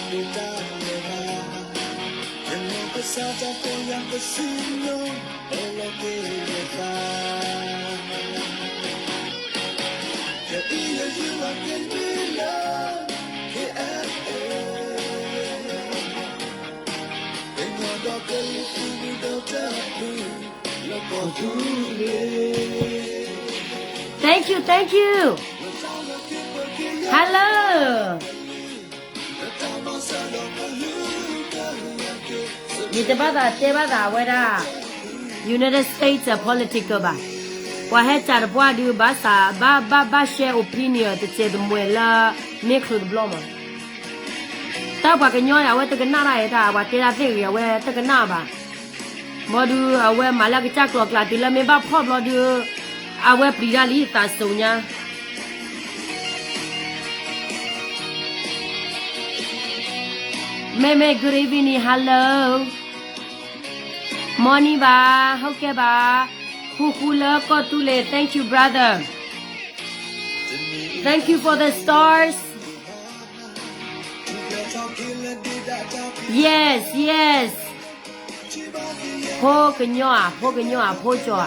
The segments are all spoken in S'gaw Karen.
Thank you, thank you. Hello. ယတဘၣ်သးတဲဘၣ်သးအဝဲဒၣ် United States political ဘၣ်. ပှၤဟဲစးတပှၢ်ဒုး ဘၣ်စး ဘၣ် ဘၣ် ဘၣ် share opinion တစဲးတမှဲၤလၢ မ့ၢ်ချုးတဘျီမး. တၢ်ပှၤကညီန့ၣ် အဝဲတကနၣ်တၢ်အံၤ တၢ်ပှၤတဲတၢ်သ့ၣ်ဂ့ၤ အဝဲတကနၣ်ဘၣ်. ဘၣ်ဒုး အဝဲမၤလၢကစၢ်ကျိၤကျါတုၤလၢမ့ၢ်ဘၣ်ဖီၣ်ဘျီဒုး အဝဲပျံၤတၢ်လံသးစူၤညါ. Meme, good evening, hello. Morning ဘၣ်, ဟုတ်ကဲ့ဘၣ်. ဃူဃူလၢကီၢ်သူလ့ၤ, thank you brother. Thank you for the stars. Yes, yes. ဖိကညီဧါ, ဖိကညီဧါ, ဖိကၠီဧါ.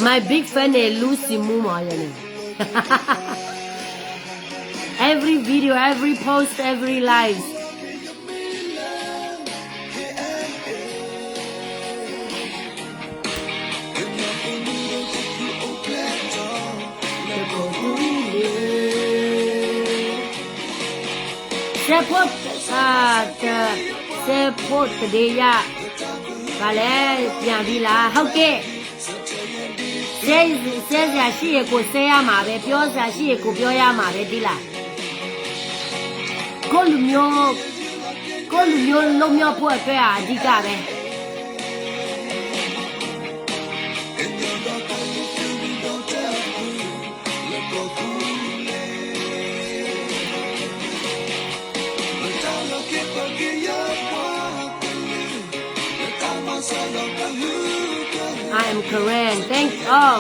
My big fan is Lucy Mu မးယဲန့ၣ်. Every video, every post, every live. Support, support today ယၤ. ဘၣ်လဲၣ်, ပျံၤဒံးလၢ, ဟုတ်ကဲ့. ဆဲ, ဆဲစရာရှိရင်ကိုယ်ဆဲရမှာပဲ, ပြောစရာရှိရင်ကိုယ်ပြောရမှာပဲ, ဒ်လဲၣ်. ကိုယ့်လူမျိုး, ကိုယ့်လူမျိုးလွတ်မြောက်ဖို့အတွက်ဟာ အဓိကပဲ. I am Karen. Thank, oh,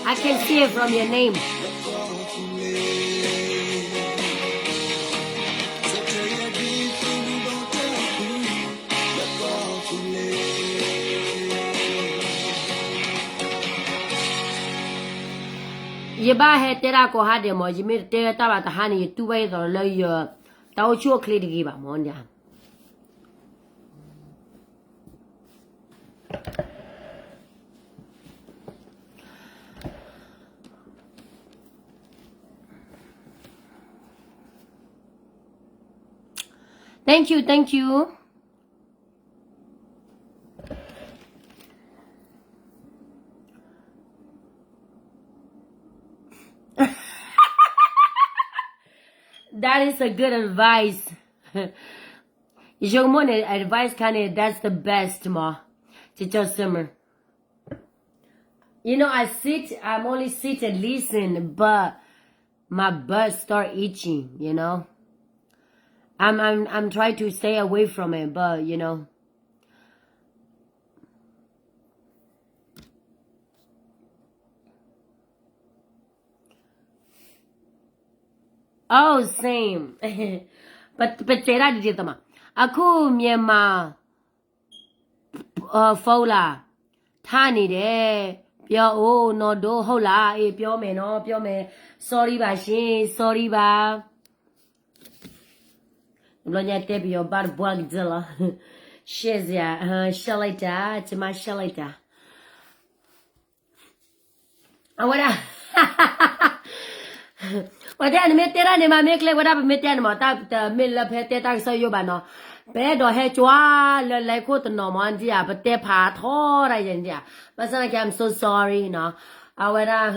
I can see it from your name. ယဘၣ်ဟဲတဲဒၣ်ကိးဟါဒဲးမး, ယမ့ၢ်တတဲတၢ်ဘၣ်တဟါန့ၣ် ယတူၢ်ဘၣ်အသးလၢယတၢ်အိၣ်ဆူၣ်အိၣ်ချ့တဂ့ၤဘၣ်မး. Thank you, thank you. That is a good advice. ယမိၢ်န့ၣ် advice ခါန့ၣ် that's the best မး. ကၠီကၠီ Summer. You know, I sit, I'm only sit and listen, but my butt start itching, you know. I'm, I'm, I'm trying to stay away from it, but, you know. Oh, same. ပတဲဒၣ်ဒ်သိးမး, အခုမြန်မာ phone လာထါနေတယ်, ပြောဦးနော်ဒို ဟုတ်လား, အေး ပြောမယ်နော်, ပြောမယ်, sorry ပါရှင်, sorry ပါ. ဘျီညါတဲပယီၤဘၣ်တဘှါကတၢၢ်လီၤ. ရှဲစရာ, ရှက်လိုက်တာ, ကျမရှက်လိုက်တာ. အဝဲဒၣ်, ဝဲတဲနမ့ၢ်တဲတၢ်န့ၣ်မး မ့ၢ်ကျဲဝဲဒၣ် ပမ့ၢ်တဲန့ၣ်မး တၢ်တမ့ၢ်လၢဖဲတဲတၢ်ကစီၣ်ယိၣ်ဘၣ်နီၤ, ပအဲၣ်ဒိးဟဲကွၢ်လၢလဲၤခိၣ်တနီၤမး ဒ်ဧါ, ပတဲဖးထီဒၣ်ယဲန့ၣ်ဧါ, ဘၣ်ဆၣ်သနာ်က့ I'm so sorry နီၤ, အဝဲဒၣ်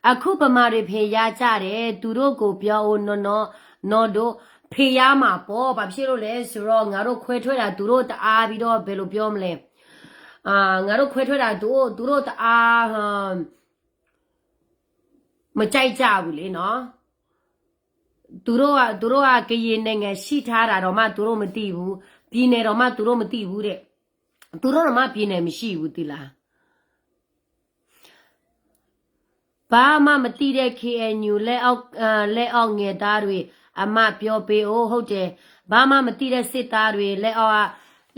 အခုဗမာတွေဖယ်ရကြတယ်, သူတို့ကိုပြောဦးနော်နော်, နီၢ်ဒိၣ် ဖ့ယါမးပီၤ ပာ်ဖျ့လိာ်လဲၣ်စရီ ငါတို့ခွဲထွက်တာ သူတို့တအားပြီးတော့ ဘယ်လိုပြောမလဲ ငါတို့ခွဲထွက်တာ သူတို့တအား မကြိုက်ကြဘူးလေနော် သူတို့က သူတို့က ကရင်နိုင်ငံရှိထားတာတောင်မှ သူတို့မသိဘူး ပြည်နယ်တောင်မှ သူတို့မသိဘူးတဲ့ သူတို့တောင်မှ ပြည်နယ်မရှိဘူး သိလား ဘာမှမသိတဲ့ KNU လက်အောက် အဲ လက်အောက်ငယ်သားတွေ အမပြောပေးဦး ဟုတ်တယ် ဘာမှမသိတဲ့စစ်သားတွေ လက်အောက်က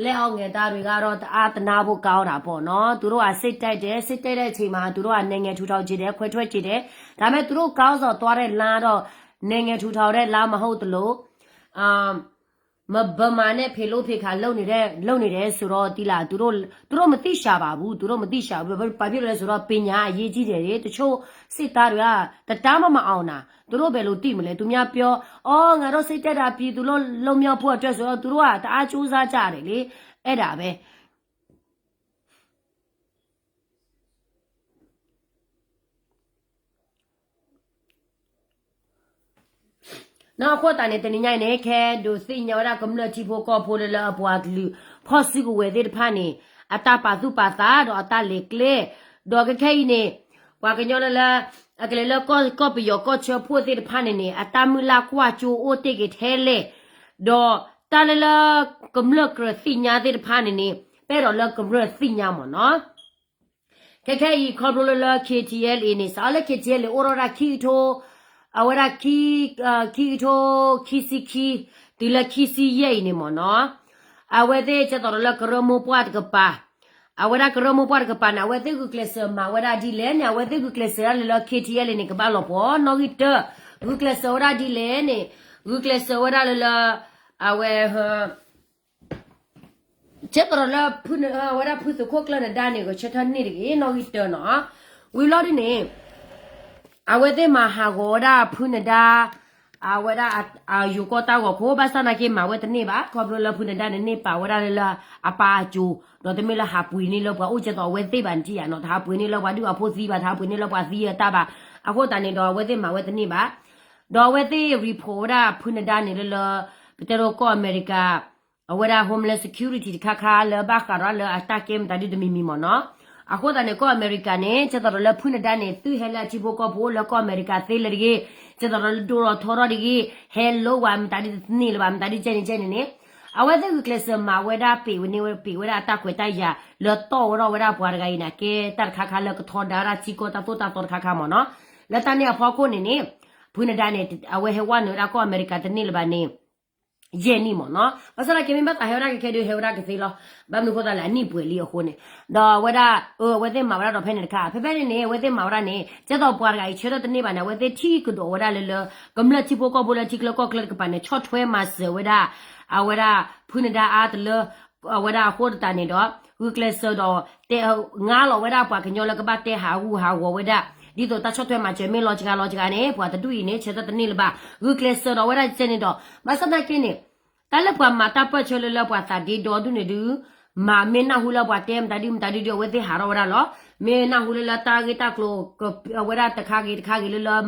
လက်အောက်ငယ်သားတွေကတော့ တအားသနားဖို့ကောင်းတာပေါ့နော် သူတို့က စိတ်တိုက်တယ် စိတ်တိုက်တဲ့အချိန်မှာ သူတို့က နိုင်ငံထူထောင်ချင်တယ် ခွဲထွက်ချင်တယ် ဒါပေမဲ့ သူတို့ခေါင်းဆောင်သွားတဲ့လမ်းတော့ နိုင်ငံထူထောင်တဲ့လမ်းမဟုတ်သလို အာ မ ဗမာနဲ့ ဖေလို့ဖေခါ လုပ်နေတဲ့ လုပ်နေတယ်ဆိုတော့ သိလား သူတို့ သူတို့မသိရှာပါဘူး သူတို့မသိရှာဘူး ဘာဖြစ်လို့လဲဆိုတော့ ပညာအရေးကြီးတယ်လေ တချို့စစ်သားတွေက တတမ်းမှမအောင်တာ သူတို့ဘယ်လိုသိမလဲ သူများပြော အော် ငါတို့စိတ်တက်တာ ပြည်သူလွတ် လွတ်မြောက်ဖို့အတွက်ဆိုတော့ သူတို့က တအားကြိုးစားကြတယ်လေ အဲ့ဒါပဲ နီၢ်အဃိသတးန့ၣ် တနံၤညါအံၤန့ၣ် ခဲဒိးသ့ၣ်ညါဝဲဒၣ်ကမျၢၢ်ထံဖိကီၢ်ဖိလၢလၢအပှၤကလုာ် ဖီၣ်စုကဝဲၤသ့ၣ်တဖၣ်န့ၣ် အတၢ်ပာ်သူၣ်ပာ်သးဒီးအတၢ်လဲၤကျဲ ဒီးခဲခဲအံၤန့ၣ် ပှၤကညီလၢလၢ အကလဲၤလၢကီၢ် ကီၢ်ပယီၤကီၢ်ဆၢဖှိၣ်သ့ၣ်တဖၣ်န့ၣ်န့ၣ် အတၢ်မုၢ်လၢ်ကွၢ်ကၠိအိၣ်တ့ၢ်က့ၤထဲလဲၣ် ဒီးတၢ်လၢလၢ ကမျၢၢ်ကြၢးသ့ၣ်ညါသ့ၣ်တဖၣ်န့ၣ်န့ၣ် ပဲဒီးလၢကမျၢၢ်သ့ၣ်ညါမ့ၢ်နီၤ ခဲခဲအံၤ ခီဖျိလၢလၢ KTLA န့ၣ် စးလၢ KTLA အိၣ်ထီၣ်ဝဲဒၣ်ခံကထိ အဝဲဒၣ် ခံကထိ ခံဆံခံ တုၤလၢခံဆံယဲၢ်အံၤန့ၣ်မ့ၢ်နီၤ အဝဲသ့ၣ်ကဲသိးဒီးလၢကရၢမိၢ်ပှၢ်တကပၤ အဝဲဒၣ်ကရၢမိၢ်ပှၢ်တကပၤန့ၣ် အဝဲသ့ၣ်ဂုာ်ကျဲးစၢးမၤဝဲဒၣ်ဒ်လဲၣ်န့ၣ် အဝဲသ့ၣ်ဂုာ်ကျဲးစၢးဒၣ်လၢလၢ KTLA န့ၣ် ကဘၣ်လီၤပှီၢ်နီၣ်ဂံၢ်တၢ ဂုာ်ကျဲးစၢးဝဲဒၣ်ဒ်လဲၣ်န့ၣ် ဂုာ်ကျဲးစၢးဝဲဒၣ်လၢလၢ အဝဲ ကဲသိးဒီးလၢ ဝဲဒၣ်ဖုသုးခိၣ်ကျၢၢ်နဒါန့ၣ် ဂဲၤဆၢထၢၣ်န့ၢ်တဂ့ၤ နီၣ်ဂံၢ်တၢနီၤ ဝံၤလီၤဒ်န့ၣ် အဝဲသ့ၣ်မၤဟးဂီၤဝဲဒၣ်ဖုနဒါ အဝဲဒၣ်အယိၤကီၢ်တၢ်ဂီၤခိၣ် ဘၣ်ဆၣ်သနာ်က့မၤဝဲတန့ၢ်ဘၣ် ခီဖျိလၢဖုနဒါန့ၣ်န့ၢ်ပာ်ဝဲဒၣ်လၢလၢ အပၢ်အကၠိ ဒီးတမ့ၢ်လၢဟးပှ့ၤန့ၢ်လၢပှၤအိၣ်ကဲသိးအဝဲသ့ၣ်ဘၣ်နထံၣ်ဧါနီၤ တဟးပှ့ၤန့ၢ်လၢပှၤဒုၣ်ပှၤဖိသံဘၣ် တဟးပှ့ၤန့ၢ်လၢပှၤသံအတၢ်ဘၣ် အဃိသတးန့ၣ်ဒီးအဝဲသ့ၣ်မၤဝဲတန့ၢ်ဘၣ် ဒီးအဝဲသ့ၣ် report ဝဲဒၣ်ဖုနဒါန့ၣ်လၢလၢ ပတဲဒိကီၢ်အမဲရကၤ အဝဲဒၣ် Homeland Security တခါခါလၢဘၣ်ဃးဒီးလၢအတၢ်ကဲမတၤဒုတမံၤမံၤမ့ၢ်နီၤ အဃိသတးန့ၣ် ကီၢ်အမဲရကၤန့ၣ် ကဲသိးဒီးလၢဖုနဒါန့ၣ် သုဟဲလၢအထံဖိကီၢ်ဖိလၢကီၢ်အမဲရကၤသ့လၢတဂ့ၤ ကဲသိးဒီးလၢဒိၣ်ထီၣ်ထီထီၣ်တဂ့ၤ ဟဲလိဝဲမတၤဒုတန့ၢ်လၢၤဘၣ် မတၤဒုကဲန့ၣ်ကဲန့ၣ်န့ၣ် အဝဲသ့ၣ်ဂုာ်ကျဲးစၢးမၤဝဲဒၣ် ပ့ၤဝဲန့ၢ်ဝဲ ပ့ၤဝဲဒၣ်အတၢ်ခွဲးတၢ်ယာ် လၢတီၢ်ဝဲဒၣ်ဝဲဒၣ်ပှၤတဂၤအံၤန့ၣ် ကဲတၢ်တခါခါလၢကထီဒါဝဲဒၣ်ထံကီၢ်တၢ်သိၣ်တၢ်သီတခါခါမ့ၢ်နီၤ လၢတၢ်န့ၣ်အဖီခိၣ်န့ၣ်န့ၣ် ဖုနဒါန့ၣ် အဝဲဟဲဝဲနုာ်ဝဲဒၣ်ကီၢ်အမဲရကၤတန့ၢ်လၢၤဘၣ်န့ၣ် ယဲၢ်နံၣ်မ့ၢ်နီၤ ဘၣ်ဆၣ်သနာ်က့မ့ၢ်ဘၣ်သးဟဲဝဲဒၣ်ကခဲဒုးဟဲဝဲဒၣ်ကသ့လီၤ ဘၣ်မနုၤအဃိသတးလဲၣ် အနံၣ်ပှဲၤလံအဃိန့ၣ် ဒီးအဝဲဒၣ် အဝဲသ့ၣ်မၤဝဲဒၣ်ဒီးဖဲန့ၣ်တခါ ဖဲဖဲန့ၣ်န့ၣ် အဝဲသ့ၣ်မၤဝဲဒၣ်န့ၣ် ကဲသိးပှၤတဂၤအံၤဆၢထၢၣ်တန့ၢ်ဘၣ်န့ၣ် အဝဲသ့ၣ်ထံၣ်ကဒီးဝဲဒၣ်လၢလၢ ကမျၢၢ်ထံဖိကီၢ်ဖိလၢထံချၢကီၢ်ချၢတကပၤန့ၣ် ဆီၣ်ထွဲမၤစၢၤဝဲဒၣ် အဝဲဒၣ်ဖုနဒါအါတလၢ အဝဲဒၣ်အဃိသတးန့ၣ်ဒီး ဂုာ်ကျဲးစၢးဒီး တဲ ငါလီၤဝဲဒၣ်ပှၤကညီလၢကဘၣ်တဲဟးဂူာ်ဟးဂီၤဝဲဒၣ် ဒ်သိးတၢ်ဆီၣ်ထွဲမၤစၢၤမ့ၢ်လီၤစှၤလီၤစှၤန့ၣ် ပှၤတဒူၣ်အံၤန့ၣ် ဆၢထၢၣ်တန့ၢ်လၢၤဘၣ် ဂုာ်ကျဲးစၢးဒီးဝဲဒၣ်ကဲန့ၣ်ဒီး ဘၣ်ဆၣ်သနာ်က့န့ၣ် တၢ်လၢပှၤမၤတၢ်ပၢၢ်ဆၢလၢလၢပှၤသးဒ့ဒီဒူၣ်န့ၣ်ဒုး မၤမ့ၢ်နၢ်ဟူလၢပှၤတဲမတၤဒုမတၤဒုဒုး အဝဲသ့ၣ်ဟးထီၣ်ဝဲဒၣ်လီၤ မ့ၢ်နၢ်ဟူလၢလၢတၢ်ဂ့ၢ်တၢ်ကျိၤ အဝဲဒၣ်တခါဂ့ၤတခါဂ့ၤလၢလၢ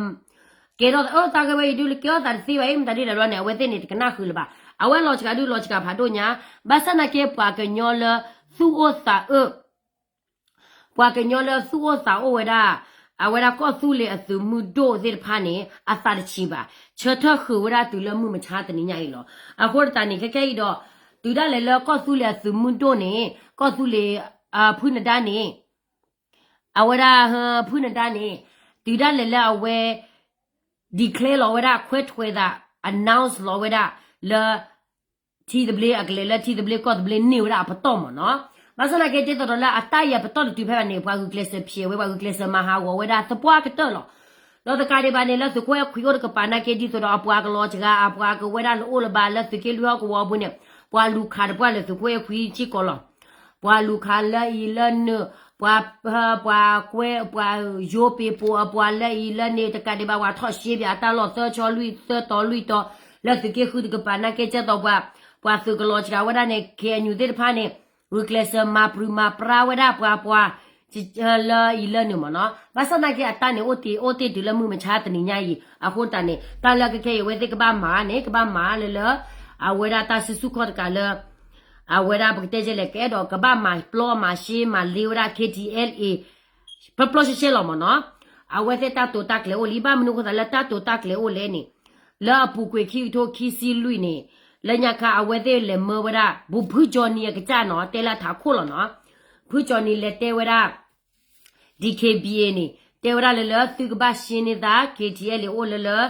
ကဲထီၣ်အၢ တၢ်ဂ့ၢ်ဝဲအံၤဒုး ကဲထီၣ်သးတသ့ဘၣ်အံၤ မတၤဒုလဲၣ်ဘျီန့ၣ် အဝဲသ့ၣ်န့ၣ် တကနၣ်ဃုာ်လၢၤဘၣ်. အဝဲလီၤစှၤဒုးလီၤစှၤဖးဒိၣ်ညါ, ဘၣ်ဆၣ်သနာ်က့ ပှၤကညီလၢသူၣ်အိၣ်သးအၢ, ပှၤကညီလၢသူၣ်အိၣ်သးအိၣ်ဝဲဒၣ်, အဝဲဒၣ်ကီၢ်သူလ့ၤအသုးမုၢ်ဒိၣ်သ့ၣ်တဖၣ်န့ၣ် အသးတဆံးဘၣ်. ဆၢထၢၣ်ဃုာ်ဝဲဒၣ်တုၤလၢမုၢ်မဆါတနံၤညါအံၤလီၤ. အဃိသတးန့ၣ် ခဲကဲအံၤဒီး တုၤဒၣ်လဲာ်လၢကီၢ်သူလ့ၤအသုးမုၢ်ဒိၣ်န့ၣ် ကီၢ်သူလ့ၤ ဖုနဒါန့ၣ် အဝဲဒၣ် ဖုနဒါန့ၣ် တုၤဒၣ်လဲာ်လၢအဝဲ declare လီၤဝဲဒၣ် ခွဲးထွဲးသး announce လီၤဝဲဒၣ်လၢ ထံသဘျ့ အကလဲၤလၢထံသဘျ့ ကီၢ်သဘျ့န့ၢ်ဝဲဒၣ်အပတီၢ်မ့ၢ်နီၤ. ဘၣ်ဆၣ်သနာ်က့ ဒ်သိးဒီးလၢအတၢ်အံၤအပတီၢ်တတုၤဖဲဘၣ်န့ၣ် ပှၤဂုာ်ကျဲးစၢးဖျဲးဝဲ ပှၤဂုာ်ကျဲးစၢးမၤဟးဂီၤဝဲဒၣ်သပှၢ်ကတၢၢ်လီၤ. ဒီးတကးဒံးဘၣ်န့ၣ် လၢသုးခိၣ်အဲၣ်ခွံအိၣ်တကပၤနာ်က့ ဒ်သိးဒီးအပှၤကလီၤစှၤ အပှၤကဝဲဒၣ်လၢအိၣ်လၢၤဘၣ်လၢသုးက့လွံၢ်ဟီၣ်ကဝီၤအပူၤန့ၣ် ပှၤလူၤခးတပှၢ်လၢသုးခိၣ်အဲၣ်ခွံစ့ၢ်ကီးလီၤ. ပှၤလူၤခးလၢအံၤလၢနုာ်, ပှၤ, ပှၤကွဲး, ပှၤယိပ့ၤပိာ်အပှၤလၢအံၤလၢန့ၣ် တကးဒံးဘၣ် ပှၤထီၣ်ရှဲပၠးအတၢ်လီၢ်သၢဆီလွံၢ်သၢတီၤလွံၢ်တီၤ လၢသုးက့ဃုတကပၤနာ်က့ ကဲသိးပှၤ, ပှၤသုးကလီၤစှၤဝဲဒၣ်န့ၣ် KNU သ့ၣ်တဖၣ်န့ၣ် ဂုာ်ကျဲးစၢးမၤပြူၤမၤပြါဝဲဒၣ်ပှၤပှၤ လၢအံၤလၢနုာ်မ့ၢ်နီၤ. ဘၣ်ဆၣ်သနာ်က့အတၢ်န့ၣ်အိၣ်တ့ၢ်အိၣ်တ့ၢ်တုၤလၢမုၢ်မဆါတနံၤညါအံၤ အဃိသတးန့ၣ် တၢ်လၢခဲခဲအံၤအဝဲသ့ၣ်ကဘၣ်မၤန့ၣ် ကဘၣ်မၤလၢလၢ အဝဲဒၣ်တၢ်စုဆူၣ်ခီၣ်တကးလၢ အဝဲဒၣ်ပကတဲကဲလဲၣ် ကအဲၣ်ဒိးကဘၣ်မၤပျီမၤရှဲမၤလ့ဝဲဒၣ် K T L A ပျီပျီရှဲရှဲလီၤမ့ၢ်နီၤ. အဝဲသ့ၣ်တၢ်တိာ်တၢ်ကျဲၤအိၣ်လံ ဘၣ်မနုၤအဃိသတးလၢတၢ်တိာ်တၢ်ကျဲၤအိၣ်လဲၣ်န့ၣ် လၢအပူၤကွံာ်ခံကထိခံဆံလွံၢ်န့ၣ် လၢညါခါအဝဲသ့ၣ်လဲၤမၢဝဲဒၣ် ဘူးဖုကၠီနံၤအကစၢ်နီၤ တဲလၢအထးခိၣ်လီၤနီၤ. ဖုကၠီနံၤလဲၤတဲဝဲဒၣ် D K B A န့ၣ် တဲဝဲဒၣ်လၢလၢသုကဘၣ်ရှဲန့ၢ်သး K T L A အိၣ်လၢလၢ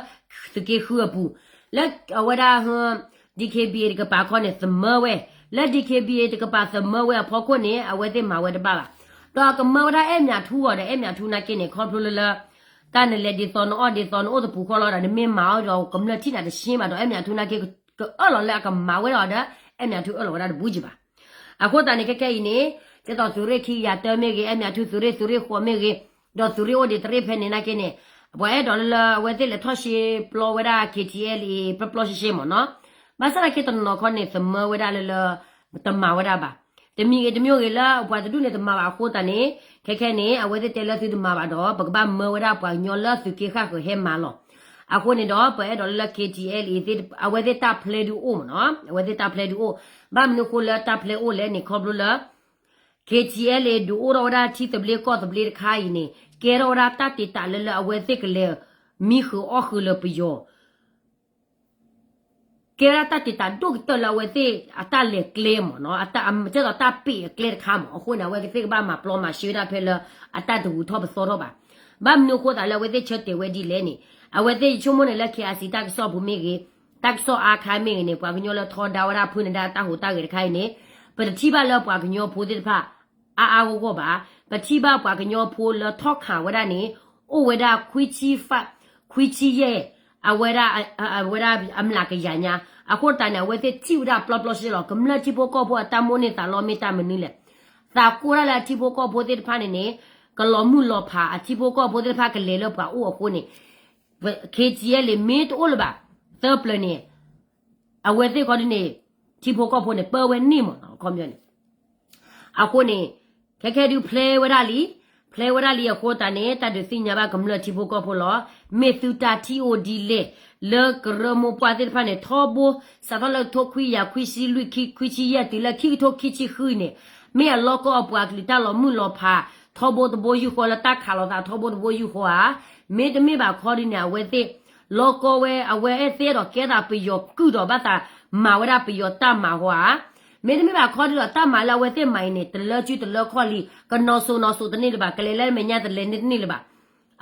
သုးက့ဃုအပူၤ လၢအဝဲဒၣ် D K B A တကပၤခီန့ၣ် သမၢဝဲ လၢ D K B A တကပၤသမၢဝဲအဖီခိၣ်န့ၣ် အဝဲသ့ၣ်မၤဝဲတဘၣ်ဘၣ်. ဒီးအကမၢဝဲဒၣ်အဲၣ်မၠးထူအီၤဒီး အဲၣ်မၠးထူနာ်က့န့ၣ် ခီဖျိလၢလၢ တၢ်နလဲၤဒ်သိးနအီၣ်ဒ်သိး နအိၣ်တပူၤဃီလီၤဒီး နမ့ၢ်မၤအီၤဒီးကမျၢၢ်ထံၣ်နၤတရှဲဘၣ်ဒီး အဲၣ်မၠးထူနာ်က့ ကအၢၣ်လီၤလၢအကမၤဝဲဒၣ်ဒီး အဲၣ်မၠးထူအၢၣ်လီၤဝဲဒၣ်တဘူးကံဘၣ်. အဃိသတးန့ၣ် ခဲခဲအံၤန့ၣ် ဒ်သိးသုးရ့ၣ်ခံကယၤတၢမ့ၢ်ဂ့ၤ အဲၣ်မၠးထူသုးရ့ၣ်သုးရ့ၣ်ဃိးမ့ၢ်ဂ့ၤ ဒီးသုးရ့ၣ်အိၣ်ဒံးတရ့ၣ်ဖဲန့ၣ်နာ်က့န့ၣ် ပှၤအဲၣ်ဒိးလၢလၢအဝဲသ့ၣ်လဲၤထီၣ်ရှဲပျီဝဲဒၣ် K T L A ပျီပျီရှဲရှဲမ့ၢ်နီၤ. ဘၣ်ဆၣ်သနာ်က့တနီၤနီၤခီန့ၣ် သမၢဝဲဒၣ်လၢလၢ တမၤဝဲဒၣ်ဘၣ်. တမံၤဂ့ၤတမံၤဂ့ၤလၢပှၤတဒူၣ်န့ၣ်တမၤဘၣ်အဃိသတးန့ၣ် ခဲခဲန့ၣ် အဝဲသ့ၣ်တဲလၢသုတမၤဘၣ်ဒီး ပကဘၣ်မၢဝဲဒၣ်ပှၤကညီလၢသုးက့ဃၣ်ဃၢၤဟဲမၤလီၤ. အဃိန့ၣ်ဒီး ပအဲၣ်ဒိးလၢလၢ K T L A အဝဲသ့ၣ်တၢ်ဖျဲဒုးအိၣ်မ့ၢ်နီၤ အဝဲသ့ၣ်တၢ်ဖျဲဒုးအိၣ် ဘၣ်မနုၤအဃိလၢတၢ်ဖျဲအိၣ်လဲၣ်န့ၣ် ခီဖျိလၢ K T L A ဒုးအိၣ်ထီၣ်ဝဲဒၣ်ထံသဘျ့ကီၢ်သဘျ့တခါအံၤန့ၣ် ကဲထီၣ်ဝဲဒၣ်တၢ်တ့တးလၢလၢအဝဲသ့ၣ်ကလဲၤ မံဃုာ်အီၣ်ဃုာ်လၢပယီၤ ကဲဒၣ်တၢ်တ့တးဒိၣ်ကတၢၢ်လၢအဝဲသ့ၣ်အတၢ်လဲၤကျဲမ့ၢ်နီၤ ကဲသိးတၢ်ပ့ၢ်အကျဲတခါမ့ၢ် အဃိန့ၣ် အဝဲသ့ၣ်ကဘၣ်မၤပျီမၤရှဲဝဲဒၣ်ဖဲလၢ အတၢ်တဂုၤထီၣ်ပသီထီၣ်ဘၣ်. ဘၣ်မနုၤအဃိသးလၢအဝဲသ့ၣ်ဆၢတဲာ်ဝဲဒ်လဲၣ်န့ၣ် အဝဲသ့ၣ်ယဆိကမိၣ်န့ၣ်လၢ K I C တၢ်ကစီၣ်ပူၤမ့ၢ်ဂ့ၤ တၢ်ကစီၣ်အါခါမ့ၢ်ဂ့ၤန့ၣ် ပှၤကညီလၢထီဒါဝဲဒၣ်ဖုၣ်နဒါတၢ်ဟူးတၢ်ဂဲၤတခါအံၤန့ၣ် ပတထံၣ်ဘၣ်လၢပှၤကညီဖိသ့ၣ်တဖၣ် အါအါဂီၢ်ဂီၢ်ဘၣ်. ပထံၣ်ဘၣ်ပှၤကညီဖိလၢထီၣ်ခးဝဲဒၣ်န့ၣ် အိၣ်ဝဲဒၣ် ခွံဆံယဲၢ် အဝဲဒၣ် အဝဲဒၣ်အမျးကယၤညါ အဃိသတးန့ၣ် အဝဲသ့ၣ်ထံၣ်ဝဲဒၣ်ပျီပျီရှဲရှဲလီၤ. ကမျၢၢ်ထံဖိကီၢ်ဖိအတၢ်မိၣ်န့ၢ်သးလီမ့ၢ်တၢ်မနုၤလဲၣ်. သးကိၢ်ဒၣ်လၢအထံဖိကီၢ်ဖိသ့ၣ်တဖၣ်န့ၣ်န့ၣ် ကလီၤမုၢ်လီၤဖး အထံဖိကီၢ်ဖိသ့ၣ်တဖၣ်ကလဲၤလၢပှၤအိၣ်အဃိန့ၣ် K T L A မ့ၢ်တအိၣ်လၢၤဘၣ် သၢပျၢၤန့ၣ် အဝဲသ့ၣ်ခီဒုန့ၣ် ထံဖိကီၢ်ဖိန့ၣ် ပၢဝဲန့ၢ်မ့ၢ်နီၤ အခီပညီန့ၣ် အဃိန့ၣ် ခဲခဲဒုးဖျဲဝဲဒၣ်လံ ဖျဲဝဲဒၣ်လံအဃိသတးန့ၣ် တၢ်ဒုးသ့ၣ်ညါဘၣ်ကမျၢၢ်ထံဖိကီၢ်ဖိလီၤ. မ့ၢ်သုတၢ်ထံၣ်အိၣ်ဒ်လဲၣ် လၢကရၢမိၢ်ပှၢ်သ့ၣ်တဖၣ်န့ၣ် ထီဘိ စးထီၣ်လၢကထိခွံကယၤခွံဆံလွံၢ် ခံ ခွံဆံယဲၢ်တုၤလၢခံကထိခံဆံဃုအံၤန့ၣ် မ့ၢ်အလီၢ်ကီၢ်အပှၤကလုာ်တၢ်လီၤမုၢ်လီၤဖး ထီဘိတဘိယူၢ်ဃီလၢတၢ်ခးလိာ်သးထီဘိတဘိယူၢ်ဃီဧါ. မ့တမ့ၢ်ဘၣ်ခီဒုန့ၣ် အဝဲသ့ၣ် လီၢ်ကီၢ်ဝဲ အဝဲသ့ၣ်အဲၣ်ဒိးကဲသးပယီၤကုၢ်ဒီးဘၣ်သးမၤဝဲဒၣ်ပယီၤတၢ်မၤဃီဧါ. မ့တမ့ၢ်ဘၣ်ခီဒုဒီးတၢ်မၤလၢအဝဲသ့ၣ်မၤအံၤန့ၣ် တလၢကုတလၢခီၣ်လံ ကနီၤစိၤနီၤစိၤတန့ၢ်လၢၤဘၣ် ကလဲၤလၢမဲာ်ညါတလဲၤန့ၢ်တန့ၢ်လၢၤဘၣ်.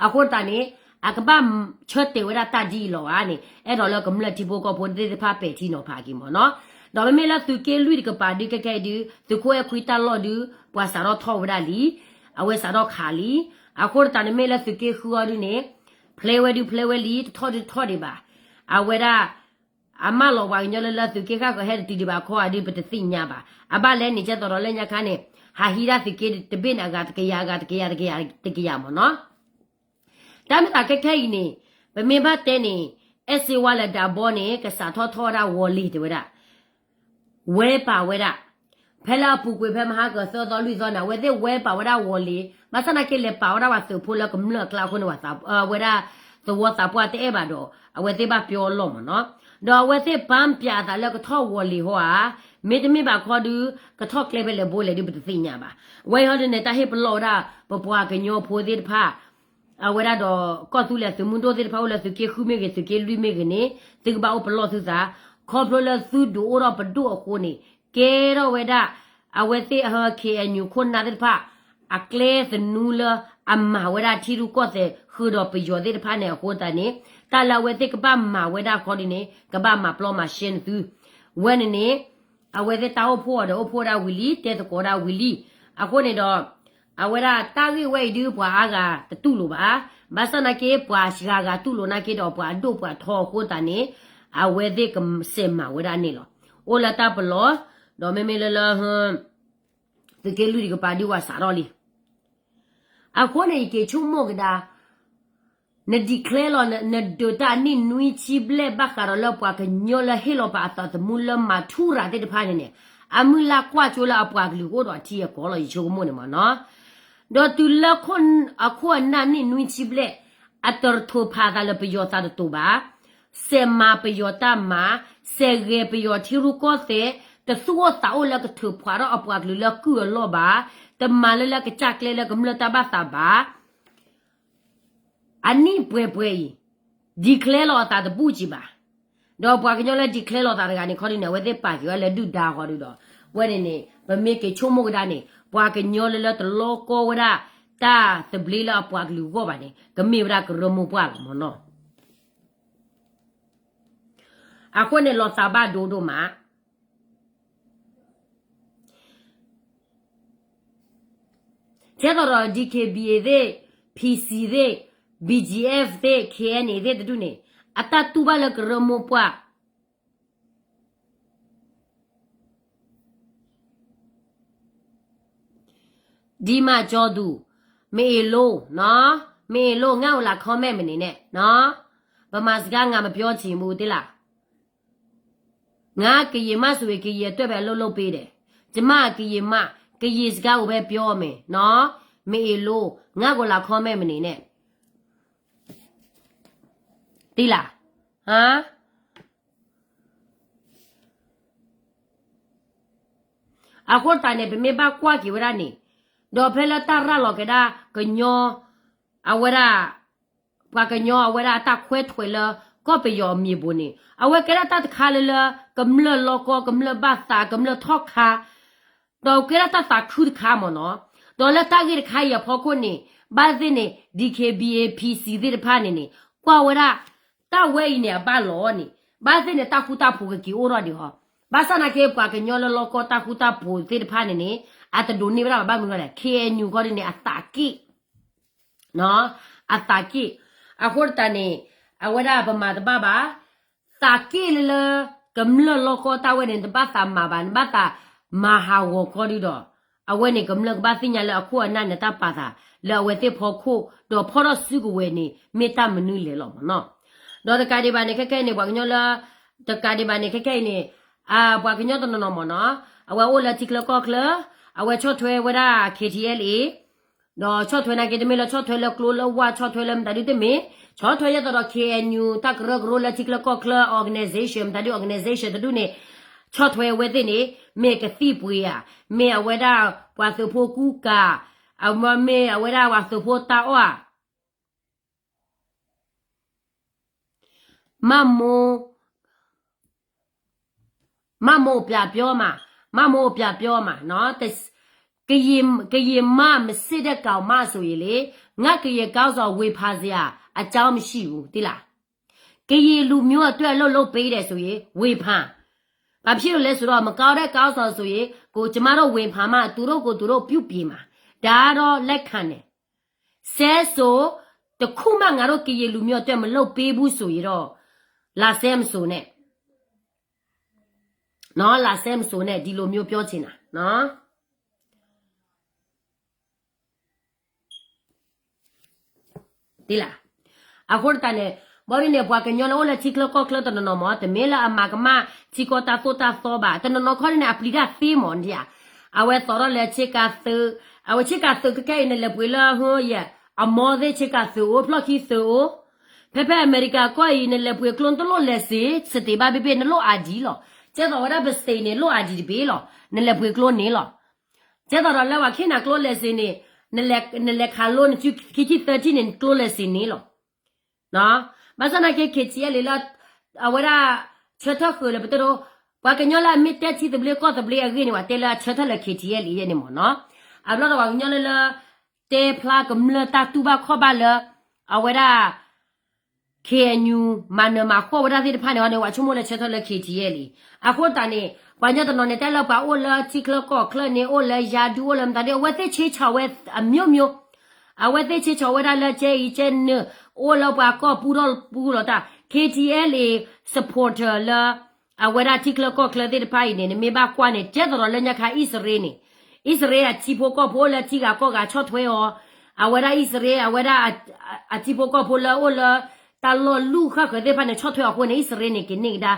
အဃိသတးန့ၣ် အကဘၣ်ဆၢတဲာ်ဝဲဒၣ်တၢ်ဒ်အံၤလီၤဧါန့ၣ် အဲၣ်ဒိးလၢကမျၢၢ်ထံဖိကီၢ်ဖိသ့ၣ်တဖၣ်ပဲာ်ထံနီၤဖးက့ၤမ့ၢ်နီၤ. ဒီးမ့မ့ၢ်လၢသုးက့လွံၢ်တကပၤဒု ခဲခဲအံၤဒု သုးခိၣ်အဲၣ်ခွံတၢ်လီၢ်ဒု ပှၤစးထီၣ်ထီၣ်ဝဲဒၣ်လံ အဝဲစးထီၣ်ခးလံ. အဃိသတးန့ၣ်မ့ၢ်လၢသုးက့ဃုအီၤဒုန့ၣ် ဖျဲဝဲဒုဖျဲဝဲလံ တထီၣ်ဒုတထီၣ်ဒံးဘၣ်. အဝဲဒၣ် အမၢလီၤပှၤကညီလၢလၢသုးက့ဃၣ်ဃၢၤဟဲတတုၤဒံးဘၣ်ခီဧါဒု ပတသ့ၣ်ညါဘၣ်. အဘၣ်လဲၣ်န့ၣ် ကဲသိးဒီးလၢညါခါန့ၣ် ဟးဟံးဒၣ်သုးက့တဘ့ၣ်န့ၣ် အဂၤတကယၤ အဂၤတကယၤ တကယၤ တကယၤမ့ၢ်နီၤ. တၢ်မ့ၢ်သးခဲခဲအံၤန့ၣ် ပမ့ၢ်ဘၣ်တဲန့ၣ် အဲၣ်စ့ဝါလၢဒၣ်ဘီန့ၣ် ကစးထီၣ်ထီၣ်ဝဲဒၣ်ဝီၤလ့ၤတဲဝဲဒၣ် ဝဲပာ်ဝဲဒၣ် ဖဲလၢအပူၤကွံာ်ဖဲမဟါကသၢသီလွံၢ်သီန့ၣ် အဝဲသ့ၣ်ဝဲပာ်ဝဲဒၣ်ဝီၤလ့ၤ ဘၣ်ဆၣ်သနာ်က့လဲၤပာ်ဝဲဒၣ်ပှၤသုးဖိလၢကမျၢၢ်အကျါအဃိန့ၣ် ဝဲဒၣ်သဝီသးပှၢ်တအဲၣ်ဘၣ်ဒီး အဝဲသ့ၣ်ဘၣ်ပျီလီၢ်မ့ၢ်နီၤ. ဒီးအဝဲသ့ၣ်ပာ်ပၠးအသးလၢကထီၣ်ဝီၤလ့ၤဟီဧါ, မ့တမ့ၢ်ဘၣ်ခီဒု ကထီၣ်ကျဲဖဲလဲၣ်ဘိလဲၣ်ဒု ပတသ့ၣ်ညါဘၣ်. ဝဲဟီဒုန့ၣ် တၢ်ဟ့ၣ်ပလီၢ်ဝဲဒၣ် ပပှၤကညီဖိသ့ၣ်တဖၣ် အဝဲဒၣ်ဒီး ကီၢ်သူလ့ၤသုးမုၢ်ဒိၣ်သ့ၣ်တဖၣ်အိၣ်လၢသုးက့ဃုမ့ၢ်ဂ့ၤ သုးက့လွံၢ်မ့ၢ်ဂ့ၤန့ၣ် သုကဘၣ်အိၣ်ပလီၢ်သုသး, ခီဖျိလၢသုဒုးအိၣ်ထီၣ်ပဒိၣ်အဃိန့ၣ် ကဲထီၣ်ဝဲဒၣ် အဝဲသ့ၣ်အဟၢ ခ့ၣ်အဲၣ်ယူၣ် ခိၣ်နၢ်သ့ၣ်တဖၣ် အကျဲသနူလၢအမၤဝဲဒၣ်ထံရူၢ်ကီၢ်သဲးဃုာ်ဒီးပယီၤသ့ၣ်တဖၣ်န့ၣ်အဃိသတးန့ၣ် တၢ်လၢအဝဲသ့ၣ်ကဘၣ်မၤဝဲဒၣ်ခီဒုန့ၣ် ကဘၣ်မၤပျီမၤရှဲန့ၢ်သု, ဝဲန့ၣ်န့ၣ် အဝဲသ့ၣ်တၢ်အိၣ်ဖှိၣ်အီၤဒီးအိၣ်ဖှိၣ်ဝဲဒၣ်ဝံၤလံ တဲသကိးဒၣ်ဝံၤလံ, အဃိန့ၣ်ဒီး အဝဲဒၣ်တၢ်ဂ့ၢ်ဝဲအံၤဒု ပှၤအါဂၤတတူၢ်လိာ်ဘၣ်, ဘၣ်ဆၣ်သနာ်က့ ပှၤဂၤဂၤတူၢ်လိာ်နာ်က့ဒီး ပှၤအဒိၣ်ပှၤထီအဃိသတးန့ၣ် အဝဲသ့ၣ်ကစဲးမၤဝဲဒၣ်န့ၣ်လီၤ. အိၣ်လၢတၢ်ပလီၢ်, ဒီးမ့မ့ၢ်လၢလၢ သုးက့လွံၢ်တကပၤဒု ပှၤစးထီၣ်လံ အဃိန့ၣ် ယက့ၤဆိကမိၣ်ကဒါ န declare လီၤ နဒုးတၢ်အနံၣ်နွံဆံဘျဲၣ်ဘၣ်ဃးဒီးလၢပှၤကညီလၢဟ့ၣ်လီၤပာ်အသးသမူလၢမၤထူရၤသ့ၣ်တဖၣ်န့ၣ်န့ၣ် အမုၢ်လၢ်ကွၢ်ကၠိလၢအပှၤကလုာ်ကအိၣ်ဒီးအထံအကီၢ်လီၤ ယဆိကမိၣ်န့ၣ်မ့ၢ်နီၤ. ဒီးတုၤလၢအခိၣ်အနၢ်နံၣ်နွံဆံဘျဲၣ်, အတရထိးဖးသးလၢပယီၤသးတတိၤဘၣ်, စဲးမၤပယီၤတၢ်မၤ, စဲးဂဲၤပယီၤထံရူၢ်ကီၢ်သဲး, တသူၣ်အိၣ်သးအိၣ်လၢကထုးဖှးထီၣ်အပှၤကလုာ်လၢကုၢ်အလီၢ်ဘၣ်, တမၤလၢလၢကစၢ်ကျဲလၢကမျၢၢ်တၢ်ဘၣ်သးဘၣ်. အနံၣ်ပှဲၤပှဲၤအံၤ declare လီၤအသးတဘူၣ်ကံဘၣ်. ဒီးပှၤကညီလၢ declare လီၤသးတဂၤန့ၣ် ခီဒုန့ၣ် အဝဲသ့ၣ်ပာ်က့ၤဝဲလၢဒုၣ်ဒါဃီဒုဒီး, ဝဲန့ၣ်န့ၣ် ပမ့ၢ်က့ၤဆိကမိၣ်ကဒါန့ၣ် ပှၤကညီလၢလၢတလီကီဝဲဒၣ် တၢ်သဘျ့လၢအပှၤကလုာ်အဂီၢ်ဘၣ်န့ၣ် ကမ့ၢ်ဝဲဒၣ်ကရၢမိၢ်ပှၢ်လီၤမ့ၢ်နီၤ. အဃိန့ၣ်လီၤသးဘၣ်ဒိဒိၣ်မး ကဲသိးဒီး D K B A သ့ၣ်, P C သ့ၣ်, B G F သ့ၣ်, K N A သ့ၣ်တဒူၣ်န့ၣ် အတၢ်တူၢ်ဘၣ်လၢကရၢမိၢ်ပှၢ် ဒ်မးကၠီဒူၣ်, မ့ၢ်အ့ၣ်လိ, မ့ၢ်အ့ၣ်လိ, ငါအိၣ်လၢ comment မနုၤန့ၣ်, ဗမာစကား ငါမပြောချင်ဘူး သ့လၢ်. ငါကရင်မဆိုရင် ကရင်အတွက်ပဲ အလုပ်လုပ်ပေးတယ်. ကျမကရင်မ, ကရင်စကားကိုပဲပြောမယ်နော်. မ့ၢ်အ့ၣ်လိ, ငါကိုလာ comment မနေနဲ့. သ့လၢ်. ဟါ အဃိသတးန့ၣ် ပမ့ၢ်ဘၣ်ကွၢ်က့ၤဝဲဒၣ်န့ၣ်, ဒီးဖဲလၢတၢ်ရၤလီၤက့ၤဒၣ်ကညီ, အဝဲဒၣ်, ပှၤကညီအဝဲဒၣ်အတၢ်ခွဲးထွဲးလၢ ကီၢ်ပယီၤအမံၤပူၤန့ၣ် အဝဲကဲဒၣ်တၢ်တခါလၢလၢ ကမျၢၢ်လီၢ်ကီၢ် ကမျၢၢ်ဘၣ်သး ကမျၢၢ်ထီၣ်ခါ, ဒီးကဲဒၣ်တၢ်သးခုတခါမ့ၢ်နီၤ. ဒီးလၢတၢ်ဂ့ၢ်တခါအံၤအဖီခိၣ်န့ၣ် ဘၣ်သ့ၣ်န့ၣ် D K B A P C သ့ၣ်တဖၣ်န့ၣ်န့ၣ် ကွၢ်ဝဲဒၣ် တၢ်ဝဲအံၤန့ၣ် အဘၣ်လီၤန့ၣ် ဘၣ်သ့ၣ်န့ၣ် တၢ်ဃူတၢ်ဖိးကက့ၤအိၣ်ထီၣ်ဒံးဟီ. ဘၣ်ဆၣ်နာ်က့ ပှၤကညီလၢလီၢ်ကီၢ်တၢ်ဃူတၢ်ဖိးသ့ၣ်တဖၣ်န့ၣ်န့ၣ် အတဒိးန့ၢ်ဝဲဒၣ်ဘၣ်မနုၤလဲၣ်, K N U ခီဒ်န့ၣ် အသးက့ၣ် အသးက့ၣ်. အဃိသတးန့ၣ် အဝဲဒၣ်ပမၤတဘၣ်ဘၣ်, သးက့ၣ်လၢလၢ ကမျၢၢ်လီၢ်ကီၢ်တၢ်ဝဲန့ၣ် နတဘၣ်သးမၤဘၣ်, နဘၣ်သးမၤဟးဂီၤခီဒုဒီး အဝဲန့ၣ်ကမျၢၢ်ကဘၣ်သ့ၣ်ညါလၢအခိၣ်အနၢ်န့ၣ် တၢ်ပာ်သးလၢအဝဲသ့ၣ်ဖီခိၣ် ဒီးဖီၣ်ထီၣ်စုကဝဲၤန့ၣ် မ့ၢ်တၢ်မနုၤလဲၣ်လီၤမ့ၢ်နီၤ. ဒီးတကးဒံးဘၣ်န့ၣ် ခဲခဲအံၤန့ၣ် ပှၤကညီလၢ တကးဒံးဘၣ်န့ၣ် ခဲခဲအံၤန့ၣ် ပှၤကညီတနီၤနီၤမ့ၢ်နီၤ အဝဲအိၣ်လၢထံချၢကီၢ်ချၢ, အဝဲဆီၣ်ထွဲဝဲဒၣ် K T L A ဒီးဆီၣ်ထွဲနာ်က့ တမ့ၢ်လၢဆီၣ်ထွဲလၢကျိလၢဝါ ဆီၣ်ထွဲလၢမတၤဒုတမ့ၢ်, ဆီၣ်ထွဲယဲသိးဒီး K N U တၢ်ကရၢကရိလၢထံချၢကီၢ်ချၢ organization မတၤဒု organization တဒူၣ်န့ၣ် ဆီၣ်ထွဲအဝဲသ့ၣ်န့ၣ် မ့ၢ်ကသံၣ်ပှ့ၤဧါ, မ့ၢ်အဝဲဒၣ်ပှၤသုးဖိကူကၤ, အမ့ၢ်အဝဲဒၣ်ပှၤသုးဖိတၢ်အီၣ်ဧါ မၢ်မိၢ်, မၢ်မိၢ်အိၣ်ပျးပျီမး, မၢ်မိၢ်အိၣ်ပျးပျီမး, ကရင်, ကရင်မး မစစ်တပ်ကောင်မးဆိုရင်လေ, ငါကရင်ခေါင်းဆောင် ဝေဖန်စရာအကြောင်းမရှိဘူး သ့လၢ်. ကရင်လူမျိုးအတွက် အလုပ်လုပ်ပေးတယ်ဆိုရင် ဝေဖန်. ဘာဖြစ်လို့လဲဆိုတော့ မကောင်းတဲ့ခေါင်းဆောင်ဆိုရင် ကိုယ်ကျမတို့ ဝေဖန်မှ သူတို့ကို သူတို့ ပြုပြင်မှာ. ဒါကတော့ လက်ခံတယ်. ဆဲဆို တစ်ခုမှ ငါတို့ ကရင်လူမျိုးအတွက် မလုပ်ပေးဘူးဆိုရင်တော့ လာဆဲမဆိုနဲ့, နော်, လာဆဲမဆိုနဲ့, ဒီလိုမျိုးပြောချင်တာ, နော်. သ့လၢ်. အဃိသတးန့ၣ် ဘီဒ်န့ၣ် ပှၤကညီလၢအိၣ်လၢထံချၢကီၢ်ချၢတနီၤနီၤမ့ၢ် တမ့ၢ်လၢအမၤကမၣ် ထံကီၢ်တၢ်သိၣ်တၢ်သီဘၣ်, တနီၤနီၤခီဒ်န့ၣ် အပျံၤတၢ်သ့မ့ၢ်ဒံးဧါ. အဝဲသိးထီၣ်လၢဆ့ကၤသုး, အဝဲဆ့ကၤသုးခဲခဲအံၤ နလဲၤပှ့ၤလၢဟိယဲၢ် အမီသ့ၣ်ဆ့ကၤသုးအိၣ်, ဖျီၣ်ခံသုးအိၣ်, ဖဲဖဲအမဲရကၤကီၢ်အံၤ နလဲၤပှ့ၤကျိနတလိၣ်လဲၤစ့ စတ့းဘၣ်ဘ့ၣ်ဘ့ၣ် နလိၣ်အါဒံလီၤ. ကဲသိးဝဲဒၣ်ပစတ့းန့ၣ် လိၣ်အါဒံတဘ့ၣ်လီၤ, နလဲၤပှ့ၤကျိန့ၣ်လီၤ. ကဲသိးဒီးလၢပှၤခ့ၣ်နၤကျိလဲၤစ့န့ၣ် နလဲၤခးလိနခံဆံသၢထံၣ်န့ၣ် နကျိလဲၤစ့န့ၣ်လီၤ. ဘၣ်ဆၣ်နာ်က့ K T L A လၢ အဝဲဒၣ် ဆၢထၢၣ်ဃုာ်လၢပတဲဒိ, ပှၤကညီလၢအမ့ၢ်တဲထံသဘျ့ကီၢ်သဘျ့အဂ့ၢ်န့ၣ် ပှၤတဲလၢအဆၢထၢၣ်လၢ K T L A ယဲန့ၣ်မ့ၢ်နီၤ. အဘျီဒီးပှၤကညီလၢလၢ တဲဖျါကမျၢၢ်တၢ်တူၢ်ဘၣ်ခီၣ်ဘၣ်လၢ အဝဲဒၣ် K N U မၤနၢၤမၤဃီၣ်ဝဲဒၣ်သ့ၣ်တဖၣ်န့ၣ် အဝဲန့ၣ် ပှၤဆိကမိၣ်လၢဆၢထၢၣ်လၢ K T L A အဃိသတးန့ၣ် ပှၤကညီတနီၤန့ၣ် တဲလၢပှၤအိၣ်လၢထံချၢကီၢ်ချၢန့ၣ် အိၣ်လၢယၤဒူ အိၣ်လၢမတၤဒ် အဝဲသ့ၣ်ဆ့ဆီၤဝဲ အမျိုးမျိုး, အဝဲသ့ၣ်ဆ့ဆီၤဝဲဒၣ်လၢကဲအံၤကဲနုာ်, အိၣ်လၢပှၤကီၢ်ပူထီၣ်ပူလီၤတၢ်, K T L A supporter လၢ အဝဲဒၣ်ထံချၢကီၢ်ချၢသ့ၣ်တဖၣ်အံၤန့ၣ် နမ့ၢ်ဘၣ်ကွၢ်န့ၣ် ကဲသိးဒီးလၢညါခါအံၣ်စရ့လးန့ၣ်, အံၣ်စရ့လးအထံဖိကီၢ်ဖိအိၣ်လၢထံဂၤကီၢ်ဂၤဆီၣ်ထွဲအီၤ, အဝဲဒၣ်အံၣ်စရ့လး အဝဲဒၣ် အထံဖိကီၢ်ဖိလၢအိၣ်လၢ တၢ်လီၢ်လူၢ်ဃၣ်ဃၢၤသ့ၣ်တဖၣ်န့ၣ် ဆီၣ်ထွဲအဃိန့ၣ် အံၣ်စရ့လးန့ၣ် ကန့ၢ်ကဒါ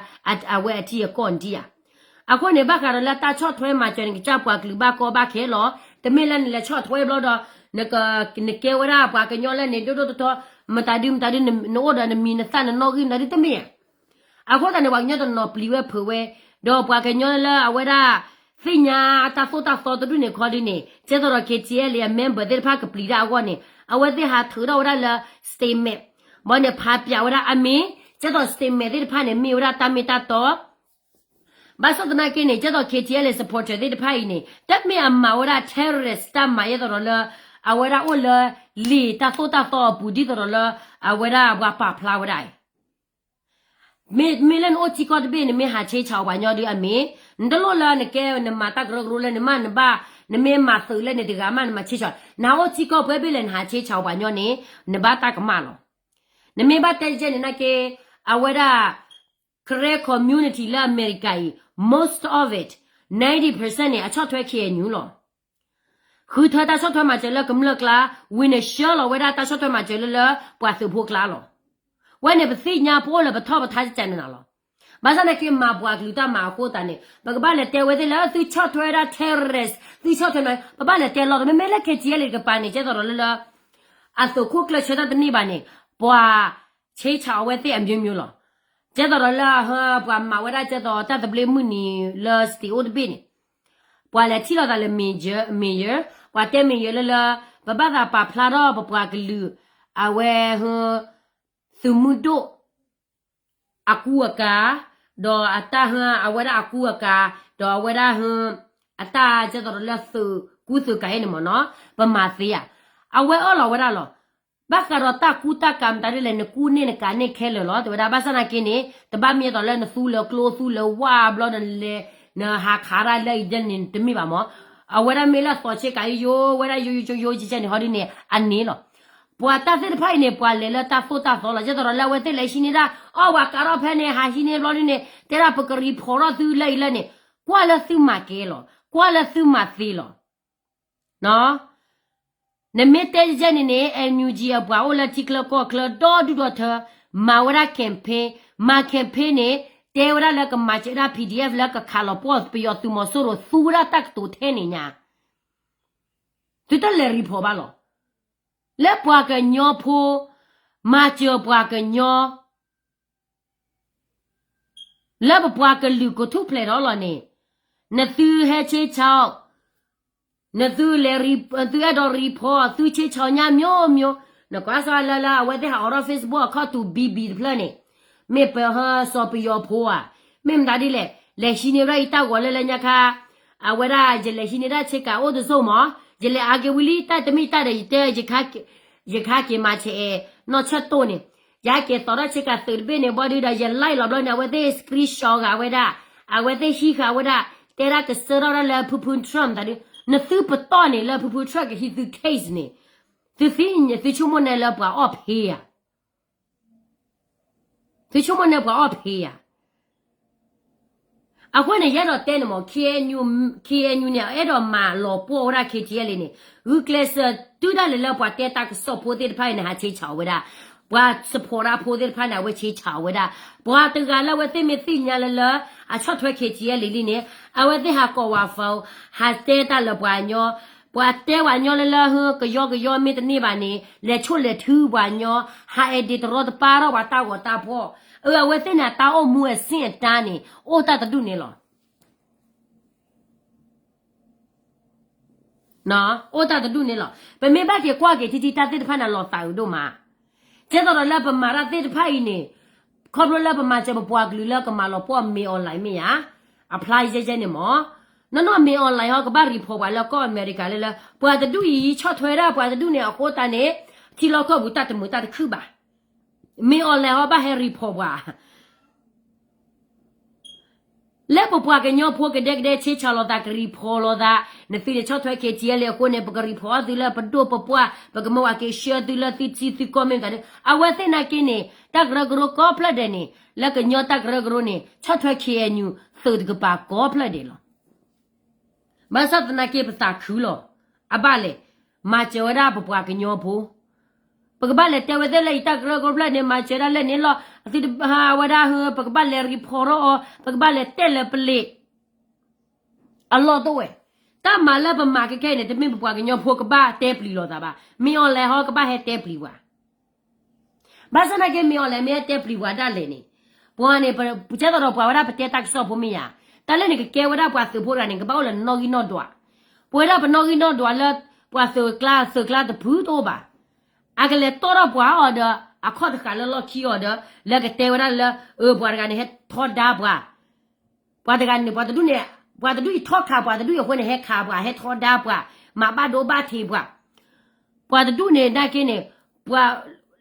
အဝဲအထံအကီၢ်ဒံးဧါ. အဃိန့ၣ် ဘၣ်ဃးဒီးလၢတၢ်ဆီၣ်ထွဲမၤစၢၤန့ၣ် ကစၢ်ပှၤကလုာ်ဘၣ်ကီဘၣ်ခဲလီၤ. တမ့ၢ်လၢနလဲၤဆီၣ်ထွဲဘျီဒီး နက, နကဲဝဲဒၣ်ပှၤကညီလၢန့ၣ် ဒိၣ်ဒိၣ်ထီထီ, မတၤဒုမတၤဒု, နအိၣ်ဒီးနမံၤနသၣ်နနီၣ်ဂံၢ်မတၤဒုတမ့ၢ်ဧါ. အဃိသတးန့ၣ် ပှၤကညီတနီၤပျံၤဝဲဖုးဝဲ, ဒီးပှၤကညီလၢအဝဲဒၣ် သ့ၣ်ညါတၢ်သိၣ်တၢ်သီတဒူၣ်န့ၣ်ခီဒုန့ၣ် ကဲသိးဒီး KTLA အ member သ့ၣ်တဖၣ်ကပျံၤတၢ်အဂီၢ်န့ၣ် အဝဲသ့ၣ်ဟးထုးထီၣ်ဝဲဒၣ်လၢ statement ဘၣ်န့ၣ် ဖးပၠးဝဲဒၣ်အမ့ၢ်, ကဲသိး statement သ့ၣ်တဖၣ်န့ၣ် မ့ၢ်ဝဲဒၣ်တၢ်မ့ၢ်တၢ်တီ ဘၣ်ဆၣ်သနာ်က့န့ၣ် ကဲသိး KTLA supporter သ့ၣ်တဖၣ်အံၤန့ၣ် တမ့ၢ်အမၤဝဲဒၣ် terrorist တၢ်မၤယဲသိးဒီးလၢ အဝဲဒၣ်အိၣ်လၢ လံာ်တၢ်သိၣ်တၢ်သီအပူၤ ဒ်သိးဒီးလၢ အဝဲဒၣ်ပှၤပာ်ဖျါဝဲဒၣ်အံၤ မ့ၢ်, မ့ၢ်လၢနအိၣ်ထံကီၢ်တဘ့ၣ် နမ့ၢ်ဟးဆ့ဆးအီၤပှၤညီဒုအမ့ၢ်, နတလိၣ်လၢနကဲနမၤတၢ်ကရၢကရိလၢနမ့ၢ်နဘၣ်, နမ့ၢ်မၤသုးလၢန့ၣ်တဂၤမး နမၤဆ့ဆး, နဟးအိၣ်ထံကီၢ်ပှဲၤဘ့ၣ်လဲၣ် နဟးဆ့ဆးအီၤပှၤညီန့ၣ် နဘၣ်တၢ်ကမၣ်လီၤ. နမ့ၢ်ဘၣ်တဲကဲန့ၣ်နာ်က့, အဝဲဒၣ် Karen community လၢအမဲရကၤအံၤ most of it, ninety percent န့ၣ် အဆီၣ်ထွဲ K N U လီၤ. ဃုထၢတၢ်ဆီၣ်ထွဲမၤစၢၤလၢကမျၢၢ်ကျါ, ဝံၤန့ၣ်ဆှၢလီၤဝဲဒၣ်တၢ်ဆီၣ်ထွဲမၤစၢၤလၢလၢပှၤသုးဖိကျါလီၤ. ဝဲန့ၣ်ပသ့ၣ်ညါပအိၣ်လၢပထီၣ်ပထါကကန့ၣ်နၤလီၤ. ဘၣ်ဆၣ်သနာ်က့မၤပှၤကလုာ်တၢ်မၤအဃိသတးန့ၣ် ပကဘၣ်လဲၤတဲဝဲသ့ၣ်လၢသုဆီၣ်ထွဲဝဲဒၣ် terrorist, သုဆီၣ်ထွဲမၤ, ပဘၣ်လဲၤတဲလီၤ မ့မ့ၢ်လၢ K T L တကပၤန့ၣ် ကဲသိးဒီးလၢလၢ အသုးခိၣ်ကျၢၢ်ဆၢတၢ်တန့ၢ်ဘၣ်န့ၣ် ပှၤဆ့ဆးအဝဲသ့ၣ်အမျိုးမျိုးလီၤ. ကဲသိးဒီးလၢ ပှၤမၤဝဲဒၣ်ကဲသိးတၢ်သဘျ့မုၢ်နံၤလၢ state အိၣ်တဘ့ၣ်န့ၣ် ပှၤလဲၤထံၣ်လိာ်သးလၢ mayor, mayor, ပှၤတဲ mayor လၢလၢ ပဘၣ်သးပာ်ဖျါထီၣ်ပပှၤကလုာ် အဝဲ သုးမုၢ်ဒိၣ် အကူအကၤ, ဒီးအတၢ်ဟၢ အဝဲဒၣ်အကူအကၤ, ဒီးအဝဲဒၣ်ဟၢ အတၢ်ကဲသိးဒီးလၢသုးကူသုးကၤအံၤန့ၣ်မ့ၢ်နီၤ, ပမၤသ့ဧါ. အဝဲအၢၣ်လီၤဝဲဒၣ်လီၤ. ဘၣ်ဃးဒီးတၢ်ကူတၢ်ကၤမတၤဒ်လဲၣ် နကူန့ၢ်နကၤန့ၢ်ခဲလၢာ်လီၤ. တဲဝဲဒၣ်ဘၣ်ဆၣ်သနာ်က့န့ၣ် တဘၣ်မ့ၢ်အသိးလၢနသူလၢကျိသူလၢဝၢ်ဘျီနလဲၤ နဟးခးတၢ်လၢအံၤဒ်န့ၣ် တမ့ၢ်ဘၣ်မ့ၢ်. အဝဲဒၣ်မ့ၢ်လၢအသီဆ့ကၤယိယိ ဝဲဒၣ်ယိယိယိယိကဲန့ၣ် ဟီဒ်န့ၣ် အန့ၣ်လီၤ. ပှၤတၢ်သ့ၣ်တဖၣ်အံၤန့ၣ် ပှၤလဲၤလၢတၢ်သိၣ်တၢ်သီလီၤ. ကဲသိးဒီးလၢအဝဲသ့ၣ်လဲၤဟံးန့ၢ်ဒၣ် အီၣ်ပှၤကးထီၣ်ဖဲန့ၣ် ဟးဟံးန့ၢ်ဘျီဒ်န့ၣ် တဲဒၣ်ပက report ထီၣ်သုလၢအံၤလၢန့ၣ် ကွၢ်လၢသုမၤကဲလီၤ, ကွၢ်လၢသုမၤသ့လီၤ. နမ့ၢ်တဲကဲန့ၣ်န့ၣ် N U G အပှၤအိၣ်လၢထံချၢကီၢ်ချၢဒီဒူၣ်ဒီထၢ မၤဝဲဒၣ် campaign, မၤ campaign န့ၣ် တဲဝဲဒၣ်လၢကမၤစၢၤဒၣ် P D F လၢကခးလီၤပှီၢ်ပယီၤသုးမီၤစိရိၤ သူဝဲဒၣ်တၢ်ကတိၤထဲန့ၣ်ညါ သုတလဲၤ report ဘၣ်လီၤ. လၢပှၤကညီဖိ မၤစၢၤပှၤကညီ လၢပပှၤကလုာ်ကထူၣ်ဖျဲးထီၣ်လီၤန့ၣ် နသုဟဲဆ့ဆး နသုလဲၤ သုအဲၣ်ဒိး report သုဆ့ဆးညါ မျိုးမျိုး, နကွၢ်စ့ၢ်လၢလၢအဝဲသ့ၣ်ဟးအိးထီၣ် Facebook အခီၣ်ထူး ဘံဘံတဖျၢၣ်န့ၣ်, မ့ၢ်ပဟၢစီၤပယီၤဖိဧါ, မ့ၢ်မတၤဒ်လဲၣ်, လဲၤဟံးန့ၢ်ဝဲဒၣ်အံၤတၢ်ဂီၤလၢလၢညါခါ, အဝဲဒၣ် ယလဲၤဟံးန့ၢ်ဒၣ်ဆ့ကၤအိၣ်တစိၢ်မး, ယလဲၤအါက့ၤဝံၤလံ တၢ်တမ့ၢ်တၢ်ဒီး ယတဲ ယခါက့ၤမၤဆဲးအဲၣ် နီၢ်ဆၢၣ်တိၢ်န့ၣ်, ယဟဲက့ၤသိးထီၣ်ဆ့ကၤသုးတဘ့ၣ်န့ၣ် ဘီဒုဒီး ယ live လီၤဘျီန့ၣ် အဝဲသ့ၣ် screenshot ဂ့ၤဝဲဒၣ်, အဝဲသ့ၣ်ဟံးဃာ်ဝဲဒၣ်, တဲဒၣ်ကစၢထီၣ်ဒၣ်လၢဖုဖု Trump တၢ်ဒု, နသုပတီၢ်န့ၣ်လၢဖုဖု Trump ကဟံးသု case န့ၣ်, သုသံ သုဆိကမိၣ်န့ၢ်လၢပှၤအီၣ်ဖ့ဧါ သုဆိကမိၣ်န့ၢ်ပှၤအီၣ်ဖ့ဧါ. အဃိန့ၣ် ယအဲၣ်ဒိးတဲန့ၣ်မး K N U, K N U န့ၣ် အဲၣ်ဒိးမၤလီၤပှီၢ်ဝဲဒၣ် K T L A န့ၣ်, ဂုာ်ကျဲးစၢးတုၤဒၣ်လဲာ်လၢပှၤတဲတၢ်ကစီၣ်ဖိသ့ၣ်တဖၣ်အံၤန့ၣ် ဟးဆ့ဆးဝဲဒၣ်, ပှၤ support တၢ်ဖိသ့ၣ်တဖၣ်န့ၣ် အဝဲဆ့ဆးဝဲဒၣ်, ပှၤတဂၤလၢအဝဲသ့ၣ်မ့ၢ်သ့ၣ်ညါလၢလၢ အဆီၣ်ထွဲ K T L A လံန့ၣ်, အဝဲသ့ၣ်ဟးကိးဝဲ phone, ဟးတဲတၢ်လၢပှၤကညီ, ပှၤတဲပှၤကညီလၢလၢ ကယီကယီမ့ၢ်တန့ၢ်ဘၣ်န့ၣ် လဲၤဆိၣ်လဲၤထုပှၤကညီ, ဟး edit တရီတပါထီၣ်ပှၤတၢ်ဂီၤတၢ်ဖီၣ်, အဝဲသ့ၣ်န့ၣ် အတၢ်အိၣ်မူအဆင့်အတန်းန့ၣ် အိၣ်တၢ်တဒူၣ်န့ၣ်လီၤ. အိၣ်တၢ်တဒူၣ်န့ၣ်လီၤ. ပမ့ၢ်ဘၣ်က့ၤကွၢ်က့ၤထံထံတၢ်သ့ၣ်တဖၣ်န့ၣ် လီၤသးအုးဒိၣ်မး, ကဲသိးဒီးလၢပမၤတၢ်သ့ၣ်တဖၣ်အံၤန့ၣ်, ခီဖျိလၢပမၤစၢၤပပှၤကလုာ်လၢကမၤလီၤပှီၢ် မ့ၢ် online မ့ၢ်ဧါ, အဖျါယဲယဲန့ၣ်မး, နီၢ်နီၢ် မ့ၢ် online ဟီ ကဘၣ် report ပှၤလၢကီၢ်အမဲရကၤလၢလၢ ပှၤတဒူၣ်အံၤ ဆီၣ်ထွဲဒၣ်ပှၤတဒူၣ်န့ၣ် အဃိသတးန့ၣ် ထံလီၢ်ကီၢ်ပူၤတၢ်တမုာ်တၢ်တခုၣ်ဘၣ်, မ့ၢ် online ဟီ ဘၣ်ဟဲ report ပှၤ လၢပပှၤကညီဖိကဒဲကဒဲဆ့ဆးလိာ်သး က report လိာ်သး, နသုန့ၣ်ဆီၣ်ထွဲ K T L A အဃိန့ၣ် ပက report သုလၢပဒိၣ်ပပှၢ်, ပကမၢဝဲက့ၤဆှၢသုလၢသုထံသုကီၢ်မ့ၢ်မတၤဒု, အဝဲသ့ၣ်နာ်က့န့ၣ် တၢ်ကရၢကရိကိးဖျၢၣ်ဒဲးန့ၣ် လၢကညီတၢ်ကရၢကရိန့ၣ် ဆီၣ်ထွဲ K N U သုးတကပၤကိးဖျၢၣ်ဒဲးလီၤ. ဘၣ်ဆၣ်သနာ်က့ပသးခုလီၤ, အဘၣ်လဲၣ်, မၤစၢၤဝဲဒၣ်ပပှၤကညီဖိ ပကဘၣ်လဲၤတဲဝဲသ့ၣ်လၢအံၤတၢ်ကရၢကရိဖျၢၣ်န့ၣ် မၤစၢၤဒၣ်လဲၣ်န့ၣ်လီၤ, အသုတဟးဝဲဒၣ်ဟၢ ပကဘၣ်လဲၤ report ထီၣ်အီၤ, ပကဘၣ်လဲၤတဲလၢပလံာ်, အလီၢ်တအိၣ်ဝဲ, တၢ် တၢ်မၤလၢပမၤခဲခဲအံၤန့ၣ် တမ့ၢ်ပပှၤကညီဖိကဘၣ်တဲပျံၤလိာ်သးဘၣ်. မ့ၢ်အီၤလဲၤဟီကဘၣ်ဟဲတဲပျံၤပှၤ ဘၣ်ဆၣ်သနာ်က့ မ့ၢ်အီၤလဲၤမ့ၢ်ဟဲတဲပျံၤပှၤဒၣ်လဲာ်န့ၣ်, ပှၤန့ၣ် ကဲသိးဒီးပှၤဝဲဒၣ်ပတဲတၢ်ကစီၣ်ဖိမ့ၢ်ယၤ, တၢ်လၢန့ၣ်ကကဲဝဲဒၣ်ပှၤသုးဖိတဂၤန့ၣ် ကဘၣ်အိၣ်လၢနီၣ်ဂံၢ်နီၣ်ဒွး, ပဝဲဒၣ်ပနီၣ်ဂံၢ်နီၣ်ဒွးလၢ ပှၤသုးကျါ သုးကျါတဖုတအိၣ်ဘၣ်. အကလဲၤတီၣ်ထီၣ်ပှၤအီၤဒီး အခီၣ်တဃာ်လၢလီၢ်ခံအီၤဒီး လၢကတဲဝဲဒၣ်လၢ အၢ ပှၤတဂၤန့ၣ် ဟဲထီဒါပှၤ ပှၤတဂၤန့ၣ် ပှၤတဒူၣ်န့ၣ်, ပှၤတဒူၣ်အံၤထီၣ်ခးပှၤတဒူၣ်အံၤ အဃိန့ၣ် ဟဲခးပှၤ ဟဲထီဒါပှၤ, မၤဘၣ်ဒိဘၣ်ထံးပှၤ, ပှၤတဒူၣ်န့ၣ် နာ်က့န့ၣ်, ပှၤ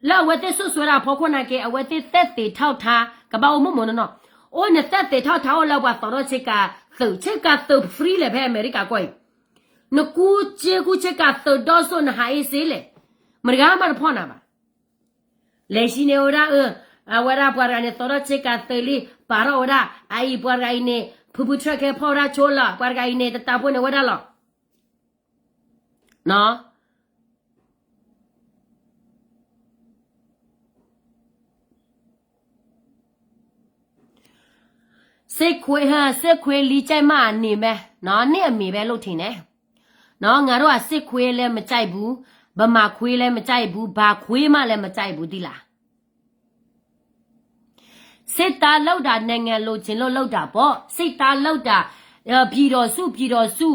လၢအဝဲသ့ၣ်စိၣ်စွဲဒၣ်အဖီခိၣ်နာ်က့ အဝဲသ့ၣ်သက်သေထောက်ထား ကဘၣ်အိၣ်မုၢ်မုၢ်နီၢ်နီၢ်, အိၣ်န့ၣ် သက်သေထောက်ထား အိၣ်လၢပှၤသီထီၣ်ဆ့ကၤသုး, ဆ့ကၤသုး free လဲၣ် ဖဲအမဲရကၤကီၢ်အံၤ, နကူစ့ကူဆ့ကၤသုးဒီစိၣ် နဟးအ့စ့လဲၣ်, မတဂၤမးတဖီၣ်နၤဘၣ်. လဲၤဟံးန့ၢ်ဝဲဒၣ် အၢ, အဝဲဒၣ်ပှၤတဂၤန့ၣ် သီထီၣ်ဆ့ကၤသုးလံ, ပာ်ထီၣ်ဝဲဒၣ်, အအံၤပှၤတဂၤအံၤန့ၣ် ဖုဖုထြဲၣ်ခဲဖီၣ်ဝဲဒၣ်ဆိလီၤ, ပှၤတဂၤအံၤန့ၣ် တတၢ်ဖိန့ၣ်ဝဲဒၣ်လီၤ. စစ်ခွေး, စစ်ခွေး လီၤကဲမးန့ၣ်မဲ, န့ၣ်အမ့ၢ်ဝဲလိၣ်ထံးန့ၣ်, ငါတို့က စစ်ခွေးလည်း မကြိုက်ဘူး, ဗမာခွေးလည်း မကြိုက်ဘူး, ဘာခွေးမှလည်း မကြိုက်ဘူး သိလား. စစ်သားလုပ်တာ နိုင်ငံလိုချင်လို့လုပ်တာပေါ့, စစ်သားလုပ်တာ, ပြည်ထောင်စု ပြည်ထောင်စု,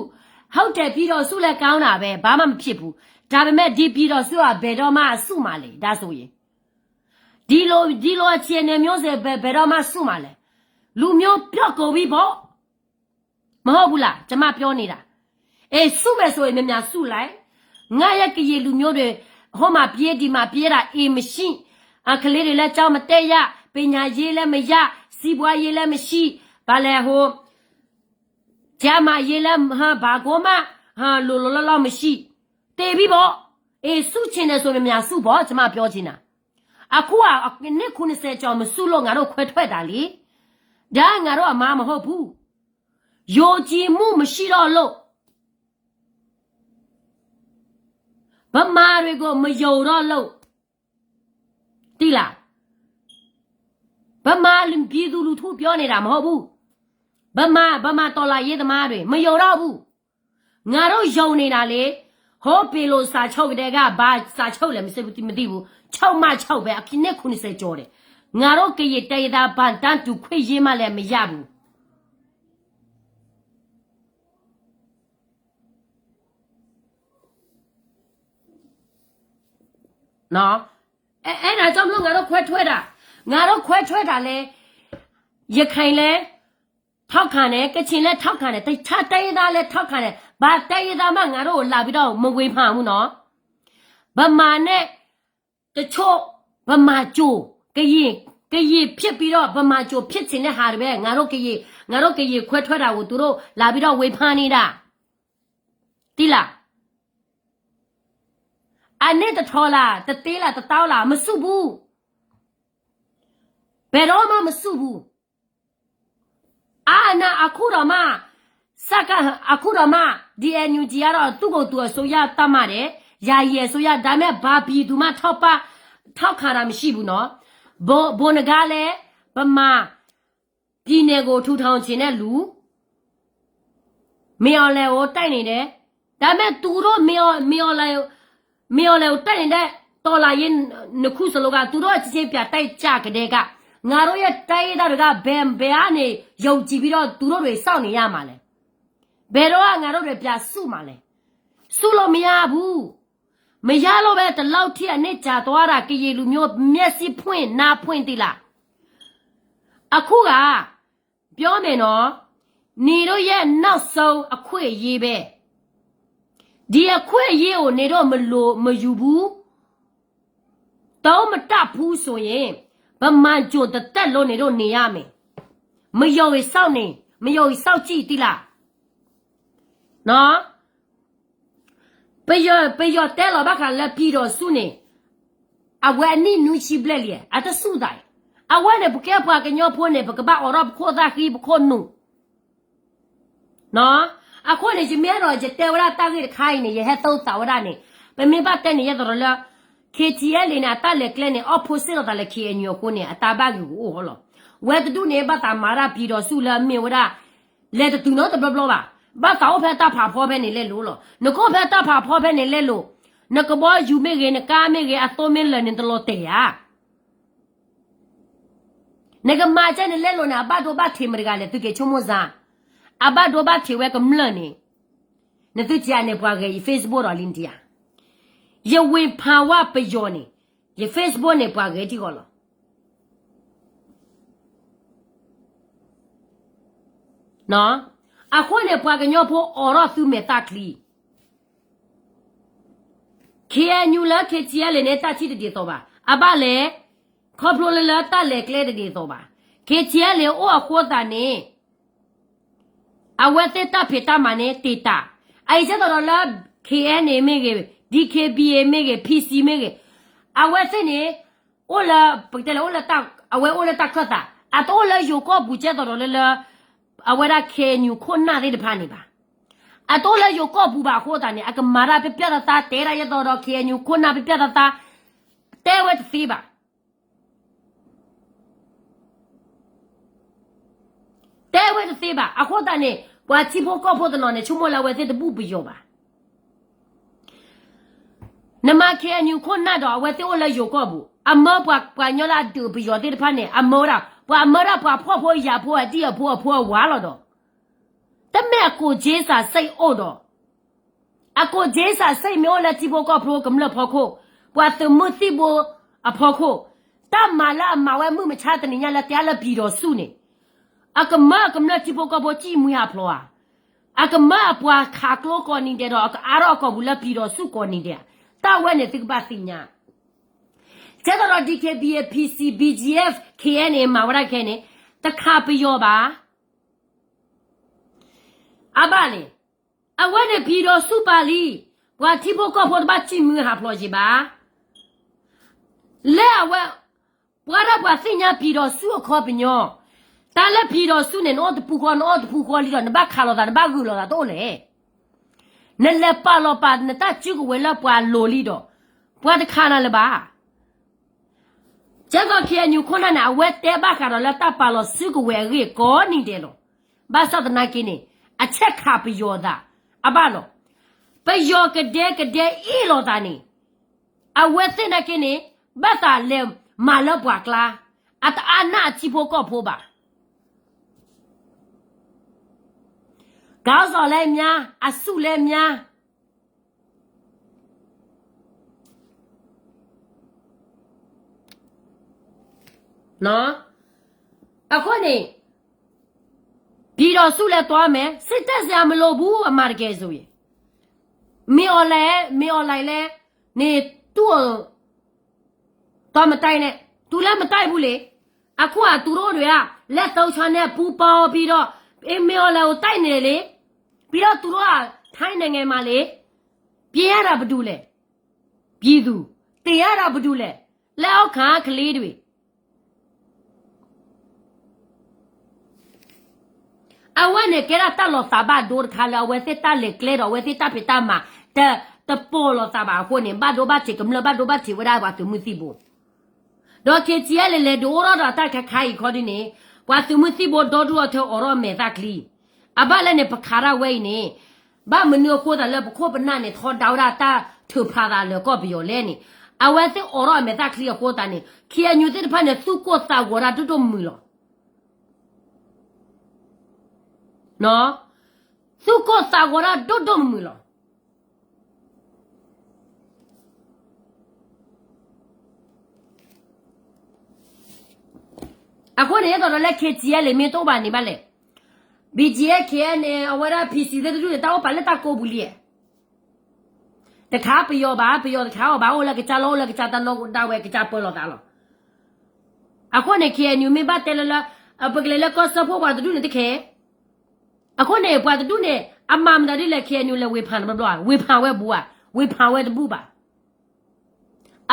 ဟုတ်တယ် ပြည်ထောင်စုလည်း ကောင်းတာပဲ, ဘာမှမဖြစ်ဘူး, ဒါပေမဲ့ ဒီပြည်ထောင်စုက ဘယ်တော့မှ အဆူမှာလဲ ဒါဆိုရင်, ဒီလို ဒီလိုအခြေအနေမျိုးဆိုရင် ဘယ် ဘယ်တော့မှ ဆူမှာလဲ, လူမျိုးပျောက်ကုန်ပြီပေါ့. မဟုတ်ဘူးလား ကျွန်မပြောနေတာ. အေး ဆူမယ်ဆိုရင် မြန်မြန်ဆူလိုက်. ငါ့ရဲ့ကရင်လူမျိုးတွေ ဟိုမှာပြေး ဒီမှာပြေးတာ အိမ်မရှိ, အကလေးတွေလည်း ကျောင်းမတက်ရ, ပညာရေးလည်းမရ, စီးပွားရေးလည်းမရှိ, ဘာလဲ ဟို ကျန်းမာရေးလည်း ဟမ် ဘာကိုမှ ဟမ် လိုလိုလောက်လောက်မရှိ, သေပြီပေါ့. အေး ဆူချင်တယ်ဆို မြန်မြန်ဆူပေါ့ ကျွန်မပြောချင်တာ. အခုက နှစ်ခုနှစ်ဆယ်ကျော် မဆူလို့ ငါတို့ခွဲထွက်တာလေ. ဒါငါတို့အမှားမဟုတ်ဘူး. ယုံကြည်မှုမရှိတော့လို့, ဗမာတွေကို မယုံတော့လို့, သိလား. ဗမာလူ ပြည်သူလူထု ပြောနေတာ မဟုတ်ဘူး. ဗမာ ဗမာတော်လှန်ရေးသမားတွေ မယုံတော့ဘူး. ငါတို့ယုံနေတာလေ. ဟိုး ပင်လုံစာချုပ်ကတည်းက ဘာစာချုပ်လဲ မသိဘူး, မသိဘူး. ချုပ်မှချုပ်ပဲ, အနှစ်ခုနှစ်ဆယ်ကျော်တယ်. ငါတို့ကရင်တိုင်းရင်းသား ဘာတန်းတူခွင့်ရေးမှလည်း မရဘူး. နော်. အဲ အဲဒါကြောင့်မလို့ ငါတို့ခွဲထွက်တာ, ငါတို့ခွဲထွက်တာလဲ, ရခိုင်လည်းထောက်ခံတယ်, ကချင်လည်းထောက်ခံတယ်, တခြားတိုင်းရင်းသားလည်းထောက်ခံတယ်, ဘာတိုင်းရင်းသားမှ ငါတို့ကိုလာပြီးတော့ မဝေဖန်ဘူးနော်. ဗမာနဲ့ တချို့ ဗမာကြို ကရင်, ကရင်ဖြစ်ပြီးတော့ ဗမာကြို ဖြစ်ချင်တဲ့ဟာတွေပဲ, ငါတို့ကရင်, ငါတို့ကရင်ခွဲထွက်တာကို သူတို့လာပြီးတော့ ဝေဖန်နေတာ. သိလား. အနှစ်တစ်ထောင်လား, တစ်သိန်းလား, တစ်သောင်းလား, မဆူဘူး. ဘယ်တော့မှမဆူဘူး. အာဏာအခုတောင်မှ, စက, အခုတောင်မှ ဒီအန်ယူဂျီ ကတော့ သူ့ကိုယ်သူအစိုးရသတ်မှတ်တယ်, ယာယီအစိုးရ, ဒါပေမဲ့ ဘာပြည်သူမှ ထောက်ပံ့, ထောက်ခံတာမရှိဘူးနော်. ဗိုလ်, ဗိုလ်နဂါးလည်း ဗမာ ပြည်နယ်ကို ထူထောင်ချင်တဲ့လူ, မင်းအောင်လှိုင်ကို တိုက်နေတယ်. ဒါပေမဲ့ သူတို့ မင်းအောင်, မင်းအောင်လှိုင်, မင်းအောင်လှိုင်ကို တိုက်နေတဲ့ တော်လှန်ရေးနှစ်ခုစလုံးက သူတို့အချင်းချင်း ပြန်တိုက်ကြကတည်းက ငါတို့ရဲ့ တိုင်းရင်းသားတွေက ဘယ်, ဘယ်ကနေ ယုံကြည်ပြီးတော့ သူတို့တွေ စောင့်နေရမှာလဲ. ဘယ်တော့မှ ငါတို့တွေ ပြန်စုမှာလဲ. စုလို့မရဘူး. မရလို့ပဲ ဒီလောက်ထိ အနှစ်ကြာသွားတာ, ကရင်လူမျိုး မျက်စိဖွင့် နားဖွင့် သိလား. အခုက ပြောမယ်နော်, နေတို့ရဲ့ နောက်ဆုံးအခွင့်အရေးပဲ. ဒီအခွင့်အရေးကို နေတို့ မလို, မယူဘူး, သုံးမတတ်ဘူးဆိုရင် ဗမာကြိုတစ်သက်လုံး နေတို့ နေရမယ်. မယုံရင် စောင့်နေ, မယုံရင် စောင့်ကြည့် သိလား. နော်. ပယီၤ, ပယီၤတဲလီၤဘၣ်ဃးလၢ ပြည်ထောင်စု န့ၣ်, အဝဲအနံၣ်နွံဆံဘျဲၣ်လံ, အတစူၢ်သး, အဝဲန့ၣ် ပကဲပှၤကညီဖိန့ၣ် ပကဘၣ်အိးထီၣ်ပခိၣ်သၣ်ဃံ ပခိၣ်နူာ်. နော်. အဃိန့ၣ် ယမ့ၢ်အဲၣ်ဒိး ယတဲဝဲဒၣ်တၢ်ဂ့ၢ်တခါအံၤန့ၣ် ယဟဲသုသးဝဲဒၣ်န့ၣ်, ပမ့ၢ်ဘၣ်တဲန့ၣ် ယဲသိးဒီးလၢ ခ့ထံအဲလ့ၣ် န့ၣ် အတၢ်လဲၤကျဲန့ၣ် opposite လိာ်သးလၢ ခ့အညိၣ် အဃိန့ၣ် အတၢ်ဘၣ်ဂ့ၤကအိၣ်ဟီလီၤ. ဝဲတဒူၣ်န့ၣ် ဘၣ်သးမၤဒၣ် ပြည်ထောင်စု လၢအမ့ၢ်ဝဲဒၣ် လဲၤတတုၤနီတဘျီဘျီဘၣ်. ဘၣ်သးအိၣ်ဖဲတၢ်ဖးဖီဖဲန့ၣ်လဲလိာ်လီၤ. နကအိၣ်ဖဲတၢ်ဖးဖီဖဲန့ၣ်လဲလိာ်, နကဘီယူၤမ့ၢ်ဂ့ၤ, နကါမ့ၢ်ဂ့ၤ, အသိမ့ၢ်လၢာ်န့ၣ် တလီၤတဲာ်ဧါ. နကမၤကဲန့ၣ်လဲလိာ်န့ၣ် အဘၣ်ဒိဘၣ်ထံးမတၤတဂၤလဲၣ်, သုးက့ၤဆိကမိၣ်စၢ်. အဘၣ်ဒိဘၣ်ထံးဝဲကမျၢၢ်န့ၣ်, နသုထံၣ်န့ၣ် ပှၤဂဲၤယ Facebook ဒီးလံနထံၣ်ဧါ. ယဝ့ၤဖးဝဲပယီၤန့ၣ်, ယ Facebook န့ၣ် ပှၤဂဲၤထံၣ်ဃီလီၤ. အဃိန့ၣ် ပှၤကညီဖိအိးထီၣ်သုမဲာ်သၣ်ချံ KNU လၢ KTLA န့ၣ် တၢ်ထံၣ်တဒ်သိးဘၣ်. အဘၣ်လဲၣ်, ခီဖျိလၢလၢတၢ်လဲၤကျဲတဒ်သိးဘၣ်. KTLA အိၣ်အဃိသတးန့ၣ် အဝဲသ့ၣ်တၢ်ဖံးတၢ်မၤန့ၣ်တ့ၢ်တၢ်. အအံၤကဲသိးဒီးလၢ KNA မ့ၢ်ဂ့ၤ, DKBA မ့ၢ်ဂ့ၤ, PC မ့ၢ်ဂ့ၤ, အဝဲသ့ၣ်န့ၣ် အိၣ်လၢ ပကတဲလဲၣ် အိၣ်လၢတၢ် အဝဲအိၣ်လၢတၢ်ခၢၣ်သး, အတအိၣ်လၢယိၤကီၢ်ပူၤကဲသိးဒီးလၢလၢ အဝဲဒၣ် KNU ခိၣ်နၢ်သ့ၣ်တဖၣ်န့ၣ်ဘၣ်. အတအိၣ်လၢယိၤကီၢ်ပူၤဘၣ်အဃိသတးန့ၣ် အကမၤတၢ်ပျၢ်ပျၢ်သးသး တဲဒၣ်ယဲသိးဒီး KNU ခိၣ်နၢ်ပျၢ်ပျၢ်သးသး တဲဝဲတသ့ဘၣ်. တဲဝဲတသ့ဘၣ်. အဃိသတးန့ၣ် ပှၤထံဖိကီၢ်ဖိတနီၤန့ၣ် ဆိကမိၣ်လၢအဝဲသ့ၣ်တဘူၣ်ပယီၤဘၣ်. နမၤ KNU ခိၣ်နၢ်ဒီး အဝဲသ့ၣ်အိၣ်လၢယိၤကီၢ်ပူၤ, အမၢပှၤ ပှၤကညီလၢအဒုးပယီၤသ့ၣ်တဖၣ်န့ၣ် အမၢဝဲဒၣ် ပှၤအမၢဒၣ်ပှၤဖှီၣ်ဖိယာ်ဖိအတံၢ်အဖိအဖိအဝၤလီၤဒီး တမ့ၢ်အကိးက့စးစ့ၣ်အိၣ်ဒီး အကိးက့စးစ့ၣ်မ့ၢ်အိၣ်လၢထံဖိကီၢ်ဖိကမျၢၢ်ဖီခိၣ်, ပှၤသုးမုၢ်သံၣ်ဘိအဖီခိၣ်, တၢ်မၤလၢအမၤဝဲမုၢ်မဆါတနံၤညါလၢတဲအါလၢပံၤဒီးဆူၣ်န့ၣ်, အကမၢအကမျၢၢ်ထံဖိကီၢ်ဖိစံၣ်မှံဟးဖျိးဧါ, အကမၢအပှၤခးကျိကိးနံၤဒဲးဒီး အကအါထီၣ်အကိာ်ပူၤလၢပံၤဒီးဆူၣ်ကိးနံၤဒဲးဧါ, တၢ်ဝဲန့ၣ်သုကဘၣ်သ့ၣ်ညါ. ကဲသိးဒီး DKBA, PC, BGF, KNA မၤဝဲဒၣ်ခဲအံၤန့ၣ် တခးပယီၤဘၣ်. အဘၣ်လဲၣ်, အဝဲန့ၣ်ပံၤဒီးဆူၣ်ပာ်လံ, ပှၤထံဖိကီၢ်ဖိတဘၣ်စံၣ်မှံဟးဖျိးက့ၤဘၣ်. လၢအဝဲ, ပှၤဒၣ်ပှၤသ့ၣ်ညါပံၤဒီးဆူၣ်အခီပညီ, တၢ်လၢပံၤဒီးဆူၣ်န့ၣ် နအိၣ်တပူၤဃီ နအိၣ်တပူၤဃီလံဒီး နဘၣ်ခးလိာ်သး နဘၣ်ဂုာ်လိာ်သးတအိၣ်လဲၣ်. နလဲၤပာ်လီၤပာ်နတၢ်စုကဝဲၤလၢပှၤလိၤလံဒီး, ပှၤတခးနၤလၢၤဘၣ်. ကဲသိး KNU ခိၣ်နၢ်န့ၣ် အဝဲတဲဘၣ်ဃးဒီးလၢတၢ်ပာ်လီၤစုကဝဲၤအဂ့ၢ်ကိးနံၤဒဲးလီၤ. ဘၣ်ဆၣ်သနာ်က့န့ၣ် အဆဲးခးပယီၤသး, အဘၣ်လီၤ. ပယီၤကဒဲကဒဲအ့ၣ်လိာ်သးန့ၣ်, အဝဲသ့ၣ်နာ်က့န့ၣ် ဘၣ်သးလဲၤမၤလၢပှၤကျါ, အတအါနၢ်အထံဖိကီၢ်ဖိဘၣ်. ခေါင်းဆောင်လည်းများ, အစုလည်းများ. အဃိန့ၣ်, ပြည်တော်စုလည်းသွားမယ်, စစ်တပ်စရာမလိုဘူး, အမှန်တကယ်ဆိုရင်. မင်းအောင်လှိုင်, မင်းအောင်လှိုင်လည်း, နင်, သူ့ကို သွားမတိုက်နဲ့, သူလည်းမတိုက်ဘူးလေ. အခုကသူတို့တွေက လက်သုံးချောင်းနဲ့ပူးပေါင်းပြီးတော့ မင်းအောင်လှိုင်ကိုတိုက်နေတယ်လေ. ပြီးတော့သူတို့က ထိုင်းနိုင်ငံမှာလေ, ပြင်ရတာဘယ်သူလဲ? ပြည်သူ, သေရတာဘယ်သူလဲ? လက်အောက်ကကလေးတွေ. အဝဲန့ၣ် ကဲဒၣ်တၢ်လီၤသးဘၣ်ဒိတခါလၢ အဝဲသ့ၣ်တၢ်လဲၤကျဲဒီး အဝဲသ့ၣ်တၢ်ဖံးတၢ်မၤ တ, တပိာ်လိာ်သးဘၣ်အဃိန့ၣ် ဘၣ်ဒိဘၣ်ထံးကမျၢၢ် ဘၣ်ဒိဘၣ်ထံးဝဲဒၣ်ပှၤသုးမုၢ်သံၣ်ဘိ. ဒီး KTLA လဲၤဒုးအိၣ်ထီၣ်ဒီးတၢ်ခါခါအံၤခီဒ်န့ၣ်, ပှၤသုးမုၢ်သံၣ်ဘိဒီဒူၣ်အီၤထၢအိးထီၣ်မဲာ်သၣ်ချံ, အဘၣ်လဲၣ်န့ၣ် ပခးတၢ်ဝဲအံၤန့ၣ်, ဘၣ်မနုၤအဃိသးလၢပခိၣ်ပနၢ်န့ၣ် ထီဒါဝဲဒၣ်တၢ်ထုးဖးသးလၢကီၢ်ပယီၤလဲၣ်န့ၣ်, အဝဲသ့ၣ်အိးထီၣ်အမဲာ်သၣ်ချံအဃိသတးန့ၣ် KNU သ့ၣ်တဖၣ်န့ၣ် သူၣ်ကိၢ်သးဂီၤတၢ်ဒိၣ်ဒိၣ်မုၢ်မုၢ်လီၤ. သူၣ်ကိၢ်သးဂီၤတၢ်ဒိၣ်ဒိၣ်မုၢ်မုၢ်လီၤ. အဃိန့ၣ် ဒ်သိးဒီးလၢ KTLA မ့ၢ်တအိၣ်ဘၣ်န့ၣ်ဘၣ်လဲၣ်, BGF, KNA အဝဲဒၣ် PC သ့ၣ်တဒူၣ်န့ၣ် တၢ်အိၣ်ပာ်လၢတၢ်ကိးပူၤလံ. တခးပယီၤဘၣ်, ပယီၤတခးအီၤဘၣ်, အိၣ်လၢကစၢ်လီၢ် အိၣ်လၢကစၢ်တၢ်လီၢ်ဒၣ်ဝဲ ကစၢ်ပၢလီၤသးလီၤ. အဃိန့ၣ် KNU မ့ၢ်ဘၣ်တဲလၢလၢ ပကလဲၤလၢကီၢ်စၢဖှိၣ် ပှၤတဒူၣ်န့ၣ်တခဲ. အဃိန့ၣ် ပှၤတဒူၣ်န့ၣ် အမၤမတၤဒ်လဲၣ် KNU လဲၤဝ့ၤဖးန့ၣ်ဘျီဘျီ, ဝ့ၤဖးဝဲဘူးဧါ, ဝ့ၤဖးဝဲတဘူးဘၣ်.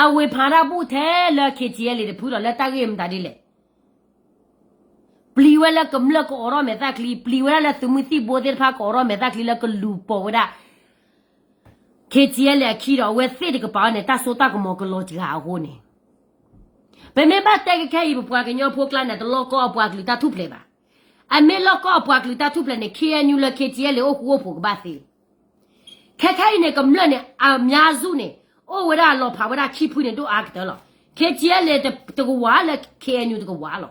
အဝ့ၤဖးတၢ်ဘူးထဲလၢ KTLA တဖုဒီးလၢတၢ်ဂ့ၢ်မတၤဒ်လဲၣ်. ပျံၤဝဲလၢကမျၢၢ်ကအိးထီၣ်မဲာ်သၣ်ချံ, ပျံၤဝဲဒၣ်လၢသုးမုၢ်သံၣ်ဘိသ့ၣ်တဖၣ်ကအိးထီၣ်မဲာ်သၣ်ချံလၢကလူၤပိာ်ဝဲဒၣ် KTLA အခံဒီး အဝဲသ့ၣ်တကပၤန့ၣ် တၢ်စိတၢ်ကမီၤကလီၤစှၤအဃိန့ၣ်, ပမ့ၢ်ဘၣ်တဲကခဲအံၤ ပပှၤကညီဖိကျါန့ၣ် တလီၢ်ကီအပှၤကလုာ်တၢ်ထူၣ်ဖျဲးဘၣ်. အမ့ၢ်လီၢ်ကီၢ်အပှၤကလုာ်တၢ်ထူၣ်ဖျဲးန့ၣ် ခ့ၣ်အဲၣ်ယူၣ်လၢ ခ့ၣ်ထံၣ်အဲၣ်လ့ၣ် အိၣ်ဃူအိၣ်ဖိးကဘၣ်သ့. ခဲခဲအံၤန့ၣ် ကမျၢၢ်န့ၣ် အများစုန့ၣ် အိၣ်ဝဲဒၣ်လီၤဖးဝဲဒၣ်ခံဖုန့ၣ် ဒိၣ်အါကတၢၢ်လီၤ. ခ့ၣ်ထံၣ်အဲၣ်လ့ၣ်တကဝၤလၢ ခ့ၣ်အဲၣ်ယူၣ်တကဝၤလီၤ.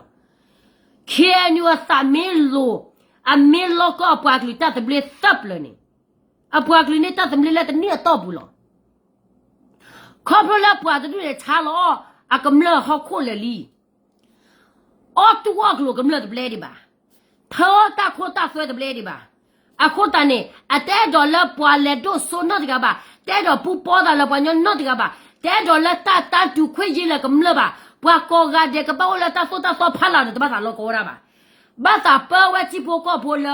ခ့ၣ်အဲၣ်ယူၣ်အသးမ့ၢ်လိၤ, အမ့ၢ်လီၢ်ကီၢ်အပှၤကလုာ်တၢ်သဘျ့သၢပျၢၤန့ၣ်, အပှၤကလုာ်န့ၣ်တၢ်သဘျ့လၢတနံၣ်အတီၢ်ပူၤလီၤ. ခီဖျိလၢပှၤတဒူၣ်န့ၣ် ဆါလီၤအီၣ်အကမျၢၢ်ဟီၣ်ခိၣ်လၢာ်လံ. အီၣ်တူၢ်အီၣ်ကျိၤကမျၢၢ်တဘျဲဒံးဘၣ်. ထၢတၢ်ခိတၢ်သွဲတဘျဲဒံးဘၣ်. အဃိသတးန့ၣ် အတအဲၣ်ဒိးလၢပှၤလဲၤဒိၣ်စိနီတဂၤဘၣ်, တအဲၣ်ဒိးပူပီသးလၢပှၤကညီနီတဂၤဘၣ်, တအဲၣ်ဒိးလၢတၢ်တၢ်တူာ်ခွဲးယာ်လၢကမျၢၢ်ဘၣ်. ပှၤကိးဂၤဒဲးကဘၣ်အိၣ်လၢတၢ်သိၣ်တၢ်သီဖးလၢ်ဒီး တဘၣ်သးလီၢ်ကီဝဲဒၣ်ဘၣ်. ဘၣ်သးပၢဝဲထံဖိကီၢ်ဖိလၢ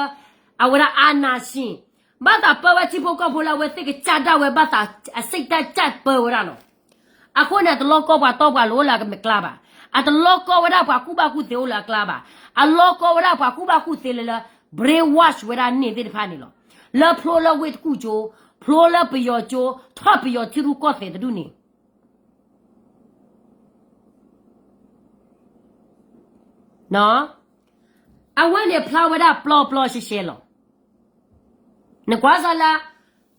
အဝဲဒၣ် အာဏာရှင်, ဘၣ်သးပၢဝဲထံဖိကီၢ်ဖိလၢအဝဲသ့ၣ်ကစၢ်ဒၣ်ဝဲ ဘၣ်သးအစ့ၣ်တၢ်စၢ်ပၢဝဲဒၣ်လီၤ. အဃိန့ၣ် အတလီၢ်ကီပှၤတီပှၤလိၤအိၣ်လၢအကျါဘၣ်. အတလီၢ်ကီဝဲဒၣ်ပှၤကူၣ်ဘၣ်ကူၣ်သ့အိၣ်လၢအကျါဘၣ်. အလီၢ်ကီဝဲဒၣ်ပှၤကူၣ်ဘၣ်ကူၣ်သ့လၢ လၢ brainwash ဝဲဒၣ်န့ၣ်သ့ၣ်တဖၣ်န့ၣ်လီၤ. လၢဖျိလၢဝ့ၢ်တကူၣ်ကၠိ, ဖျိလၢပယီၤကၠိ, ထီၣ်ပယီၤထံရူၢ်ကီၢ်သဲးတဒူၣ်န့ၣ် အဝဲန့ၣ်ဖျါဝဲဒၣ်ပျီပျီရှဲရှဲလီၤ. နကွၢ်စၢ်လၢ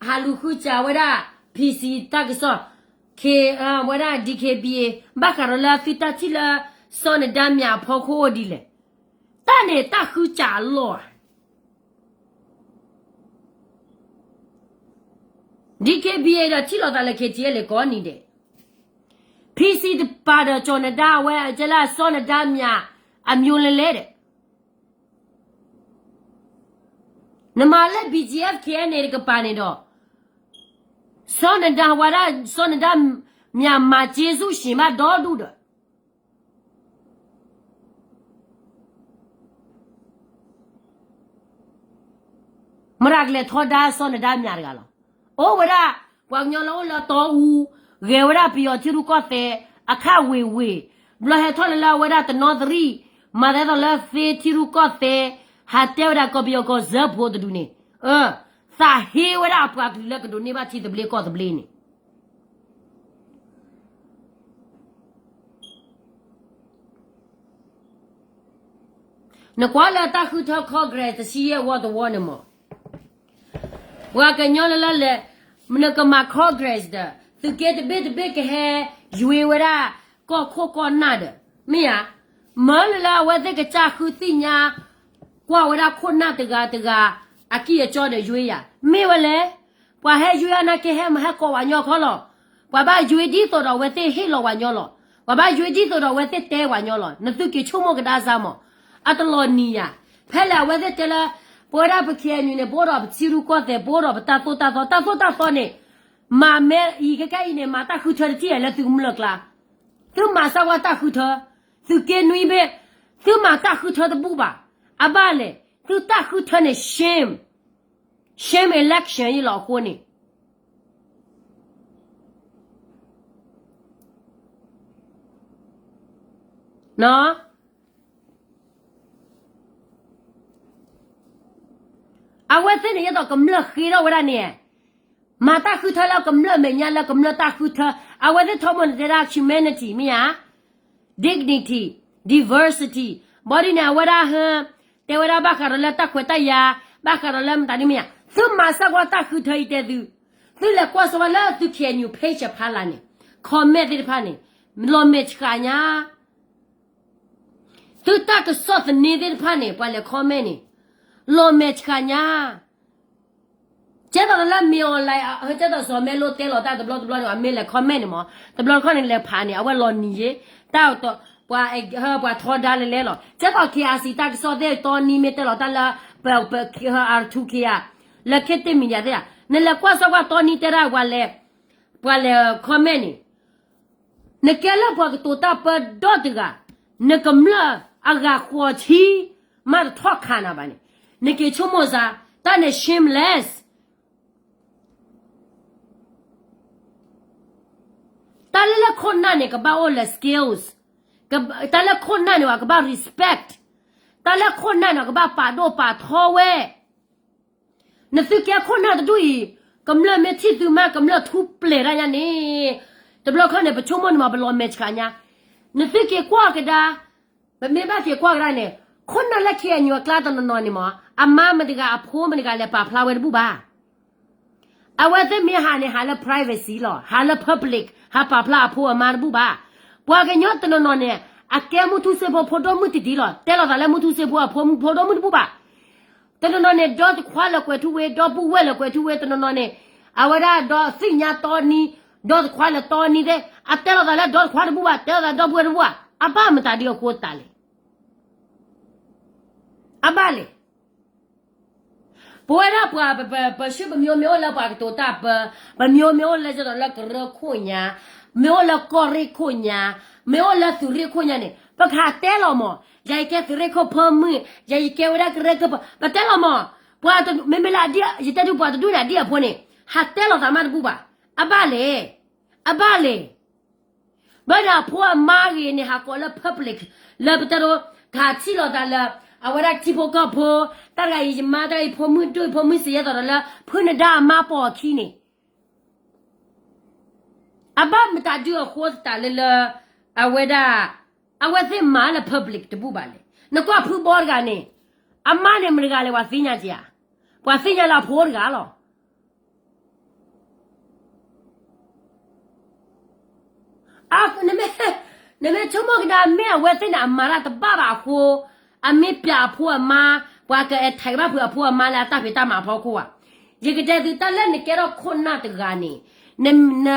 ဟးလူၤဃုစၢ်ဝဲဒၣ် PC တၢ်ကစီၣ်, ဝဲဒၣ် DKBA ဘၣ်ဃးဒီးလၢသုတၢ်ထံၣ်လၢ စီၤနဒါမြာ်အဖီခိၣ်အိၣ်ဒ်လဲၣ်. တၢ်န့ၣ်တၢ်ဃုစၢ်အလီၢ်ဧါ. DKBA ဒီးထံၣ်လိာ်သးလၢ KTLA ကိးနံၤဒဲး, PC တပၤဒီးစီၤနဒါ အဝဲကဲလၢစီၤနဒါမြာ် အမျိုးလဲလဲဒီး နမၤလၢ BGF KNA တကပၤန့ၣ်ဒီး စီၤနဒါဝဲဒၣ် စီၤနဒါမြာ်မၤစ့ဆူၣ်ရှံးဘၣ်ဒီဒူၣ်ဒီး မတၤကလဲၤထီဒါစီၤနဒါမြာ်တဂၤလီၤ. အိၣ်ဝဲဒၣ် ပှၤကညီလၢအိၣ်လၢတီအူ, ဂဲၤဝဲဒၣ်ပယီၤထံရူၢ်ကီၢ်သဲး အခးဝ့ၤဝ့ၤ, ဘျီဟဲထီၣ်လၢလၢအဝဲဒၣ်တနီသရံၣ်, မၤသးဒ်သိးလၢသ့ထံရူၢ်ကီၢ်သဲး, ဟးတဲဝဲဒၣ်ကီၢ်ပယီၤကီၢ်စၢဖှိၣ်တဒူၣ်န့ၣ်, သးဟ့ဝဲဒၣ်အပှၤကလုာ်လၢကဒိးန့ၢ်ဘၣ်ထံသဘျ့ကီၢ်သဘျ့န့ၣ် နကွၢ်လၢတၢ်ဃုထၢ Congress တဆံယဲၢ်ဝီတဝီန့ၣ်မး, ပှၤကညီလၢလၢလဲၣ်, နကမၤ Congress ဒီး သုးက့တဘ့ၣ်တဘ့ၣ်ကဟဲယွ့ဝဲဒၣ် ကီၢ်ခိၣ်ကီၢ်နၢ်ဒီး မ့ၢ်ဧါ, မၢလၢလၢအဝဲသ့ၣ်ကစၢ်ဃုသ့ၣ်ညါ ကွၢ်ဝဲဒၣ်ခိၣ်နၢ်တဂၤတဂၤ အကံၢ်အစီဒီးယွ့ယၤ မ့ၢ်ဝဲလဲၣ်. ပှၤဟဲယွ့အနၢ်က့ဟဲမၤဟဲကိးဝဲညီခီလီၤ. ပှၤဘၣ်ယွ့ဒ်သိးဒီးအဝဲသ့ၣ်ဟ့ၣ်လီၤဝဲညီလီၤ. ပှၤဘၣ်ယွ့ဒ်သိးဒီးအဝဲသ့ၣ်တဲဝဲညီလီၤ. နသုက့ၤဆိကမိၣ်ကဒါစၢ်မး, အတလီၤနံၤယၤ, ဖဲလဲၣ်အဝဲသ့ၣ်တဲလၢ ပဝဲဒၣ်ပ KNU န့ၣ် ပအိၣ်ဒီးပထံရူၢ်ကီၢ်သဲး ပအိၣ်ဒီးပတၢ်သိၣ်တၢ်သီ, တၢ်သိၣ်တၢ်သီန့ၣ် မၤမ့ၢ်အံၤခဲကဲအံၤန့ၣ် မၤတၢ်ဃုထၢတထံၣ်လၢသုကမျၢၢ်ကျါ, သုမၤစၢ်ဝဲတၢ်ဃုထၢ, သုးက့နွံဘ့ၣ်, သုမၤတၢ်ဃုထၢတဘူၣ်ဘၣ်, အဘၣ်လဲၣ်, သုတၢ်ဃုထၢန့ၣ် shame, shame election ယလီၤအဃိန့ၣ် အဝဲသ့ၣ်န့ၣ် ယသိးကမျၢၢ်ဃ့ထီၣ်ဝဲဒၣ်န့ၣ်, မၤတၢ်ဃုထၢလၢကမျၢၢ်မဲာ်ညါလၢကမျၢၢ်တၢ်ဃုထၢ, အဝဲသ့ၣ်ထီဘိန့ၣ်တဲဒၣ် humanity မ့ၢ်ဧါ, dignity, diversity, ဘီဒ်န့ၣ် အဝဲဒၣ်ဟ, တဲဝဲဒၣ်ဘၣ်ဃးဒီးလၢတၢ်ခွဲးတၢ်ယာ်, ဘၣ်ဃးဒီးလၢမတၤဒ်မ့ၢ်ဧါ, သုမၤစၢ်ကွၢ်တၢ်ဃုထၢအံၤတဲသု, သုလဲၤကွၢ်စၢ်ဝဲလၢသု KNU page ဖးလၢ်န့ၣ်, comment သ့ၣ်တဖၣ်န့ၣ်, လီၤမဲာ်ဆှးညါ သုတၢ်ကစီၣ်သန့သ့ၣ်တဖၣ်န့ၣ် ပှၤလဲၤ comment န့ၣ်, လီၤမဲာ်ဆှးညါ, ကဲသိးလၢ မင်းအောင်လှိုင် ကဲသိးစီၤမဲလိတဲလီၤတၢ်တဘျီတဘျီန့ၣ် အမ့ၢ်လဲၤ comment န့ၣ်မး, တဘျီတခီၣ်န့ၣ်လဲၤဖးန့ၣ် အဝဲလီၤနံၤယ့, တၢ်, ပှၤထီဒါလဲၤလဲၤလီၤ, ကဲသိး KIC တၢ်ကစီၣ်သ့ၣ်တီနံၤမ့ၢ်တဲလီၤတၢ်လၢ ပ, ပ, R two K ဧါ, လၢ ခေတ်သစ် Media သ့ၣ်ဧါ, နလဲၤကွၢ်စၢ်ကွၢ်တီနံၤတဲဒၣ်ပှၤလဲၤ, ပှၤလဲၤ comment န့ၣ် နကဲလၢပှၤကတိၤတၢ်ပၢဒီတဂၤ, နကမျၢၢ်အဂၤဃိးဆံ, မးတထီၣ်ခးနၤဘၣ်န့ၣ်, နက့ၤဆိကမိၣ်စၢ်, တၢ်န့ၣ် shameless. တၢ်လၢလၢခိၣ်နၢ်န့ၣ် ကဘၣ်အိၣ်လၢ skills, တၢ်လၢခိၣ်နၢ်န့ၣ် ပှၤကဘၣ် respect, တၢ်လၢခိၣ်နၢ်န့ၣ် ကဘၣ်ပာ်ဒိၣ်ပာ်ထီဝဲ နသုကဲခိၣ်နၢ်တဒူၣ်အံၤ, ကမျၢၢ်မ့ၢ်ထံၣ်သုမး ကမျၢၢ်ထူၣ်ပျဲၢ်တၢ်ညါန့ၣ်, တဘျီခီန့ၣ် ပဆိကမိၣ်န့ၣ်မး ပလီၤမဲာ်ဆှးညါ, နသုက့ၤကွၢ်ကဒါ, ပမ့ၢ်ဘၣ်က့ၤကွၢ်ကဒါန့ၣ်, ခိၣ်နၢ်လၢ ခ့ၣ်အဲၣ်ယူၣ် အကျါတနီၤနီၤန့ၣ်မး အမါမတၤတဂၤအဖိမတၤတဂၤလဲၤပာ်ဖျါဝဲတဘူၣ်ဘၣ်. အဝဲသ့ၣ်မ့ၢ်ဟးန့ၣ် ဟးလၢ privacy လီၤ, ဟးလၢ public ဟးပာ်ဖျါအဖိအမါတဘူၣ်ဘၣ်. ပှၤကညီတနီၤနီၤန့ၣ် အကဲမုၢ်ထူၣ်စ့ဖိဖိဒိၣ်မုၣ်တဒံလီၤ, တဲလီၤသးလၢမုၢ်ထူၣ်စ့ဖိအဖိမုၣ်ဖိဒိၣ်မုၣ်တဘူၣ်ဘၣ်. တနီၤနီၤန့ၣ် ဒီတခွါလၢကွဲးထူဝ့, ဒီပုၢ်ဝဲၢ်လၢကွဲးထူဝ့, တနီၤနီၤန့ၣ် အဝဲဒၣ်ဒီသ့ၣ်ညါတီနံ, ဒီတခွါလၢတီနံသ့ၣ်, အတဲလီၤသးလၢဒီတခွါတဘူၣ်ဘၣ်, တဲလီၤသးဒီပုၢ်ဝဲၢ်တဘူၣ်ဘၣ်, အဘၣ်မတၤဒုအဃိသတးလဲၣ်. အဘၣ်လဲၣ်. ပဝဲဒၣ်ပှၤ ပ ပ ပၢဆှၢပမျိုး မ့ၢ်အိၣ်လၢပှၤကတိၤတၢ် ပ ပမျိုး မ့ၢ်အိၣ်လၢကဒီးလၢကရၢခိၣ်ညါ, မ့ၢ်အိၣ်လၢကီၢ်ရ့ၣ်ခိၣ်ညါ, မ့ၢ်အိၣ်လၢသုးရ့ၣ်ခိၣ်ညါန့ၣ် ပကဟးတဲလီၤမး, ယၤယကဲသုးရ့ၣ်ခိၣ်ဖိမုၣ်, ယၤယကဲဝဲဒၣ်ကရၢခိၣ်ဖိ, ပတဲလီၤမး. ပှၤတ မ့မ့ၢ်လၢအဒ် ယတဲဒုးပှၤတဒူၣ်န့ၣ် အဒ်အဖိန့ၣ် ဟးတဲလီၤသးမးတဘူၣ်ဘၣ်. အဘၣ်လဲၣ်. အဘၣ်လဲၣ်. ဘၣ်ဒီးအဖိအမါဂ့ၤန့ၣ် ဟးကိးလၢ public လၢပတဲဒိ ကဟးထံၣ်လိာ်သးလၢ အဝဲဒၣ်ထံဖိကီၢ်ဖိ, တၢ်တဂၤအံၤယမါ, တၢ်အံၤဖိမုၣ်ဒိၣ်, ဖိမုၣ်စံးယဲသိးဒီးလၢ ဖုနဒါအမါပိာ်အခံန့ၣ် အဘၣ်မတၤဒုအဃိသတးလၢလၢ အဝဲဒၣ် အဝဲသ့ၣ်မၤလၢ public တဘူၣ်ဘၣ်လဲၣ်. နကွၢ်ဖုဘီတဂၤန့ၣ် အမါန့ၣ်မတၤတဂၤလဲၣ် ပှၤသ့ၣ်ညါက့ၤဧါ. ပှၤသ့ၣ်ညါလၢအဖိတဂၤလီၤ. နမ့ၢ်ဆိကမိၣ်ကဒါ မ့ၢ်အဝဲသ့ၣ်န့ၣ် အမၤတၢ်တဘၣ်ဘၣ်အဃိ, အမ့ၢ်ပျးအဖိအမါ, ပှၤကအဲၣ်ထဲးကဘၣ်ဖုးအဖိအမါလၢအတၢ်ဖံးတၢ်မၤအဖီခိၣ်ဧါ. ယကတဲသုတၢ်လၢနကဲထီၣ်ခိၣ်နၢ်တဂၤန့ၣ်, န န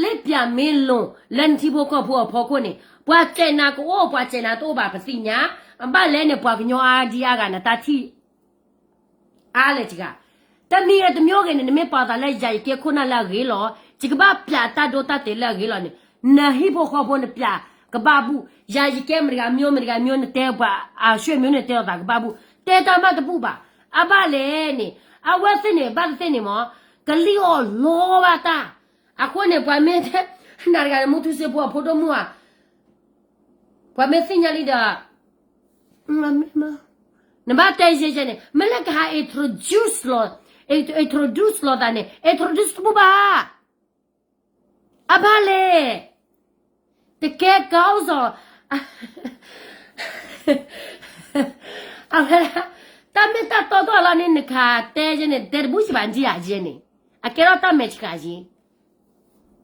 လ့ပျးမ့ၢ်လိၤလၢနထံဖိကီၢ်ဖိအဖီခိၣ်န့ၣ် ပှၤစဲးနၤကအိၣ် ပှၤစဲးနၤတအိၣ်ဘၣ်ပသ့ၣ်ညါ, အဘၣ်လဲၣ်န့ၣ် ပှၤကညီအါဒံအါဂၤန့ၣ် တၢ်ထံၣ် အါလဲၣ်တဂၤ, တမံၤဂ့ၤတမံၤဂ့ၤန့ၣ် နမ့ၢ်ပာ်သးလၢယၤယကဲခိၣ်နၢ်လၢအဂ့ၤလီၤ, ယကဘၣ်ပျးတၢ်ဒိတၢ်တဲာ်လၢအဂ့ၤလီၤန့ၣ်, နဟံၣ်ဖိဃီဖိနပျးကဘၣ်ဘူၣ်, ယၤယကဲမတၤတဂၤမ့ၢ်မတၤတဂၤမ့ၢ် နတဲပှၤအဆွေမျိုးန့ၣ် တဲလိာ်သးကဘၣ်ဘူၣ်, တဲတၢ်မးတဘူၣ်ဘၣ်. အဘၣ်လဲၣ်န့ၣ် အဝဲသ့ၣ်န့ၣ် ဘၣ်သ့ၣ်သ့ၣ်န့ၣ်မး ကလံၣ်အီၣ်လီဘၣ်တၢ်, အဃိန့ၣ် ပှၤမ့ၢ်တဲ နၤတဂၤန့ၣ် မုၢ်ထူၣ်စ့ဖိအဖိဒိၣ်မုၣ်ဧါ, ပှၤမ့ၢ်သ့ၣ်ညါလံဒီး နဘၣ်တဲယဲယဲန့ၣ် မ့ၢ်လၢကဟး introduce လီၤ, introduce လီၤသးန့ၣ် introduce တဘူၣ်ဘၣ်. အဘၣ်လဲၣ်, တကဲကီၢ်စီၤ, အဝဲဒၣ် တၢ်မ့ၢ်တၢ်တီတီလီၤန့ၣ် နကဟးတဲယဲန့ၣ် တဲတဘူၣ်ယဘၣ်ဒံးဧါယဲန့ၣ်, အကဲထီၣ်တၢ်မဲာ်ဆှးယဲ ကဲသိးဒီးလီ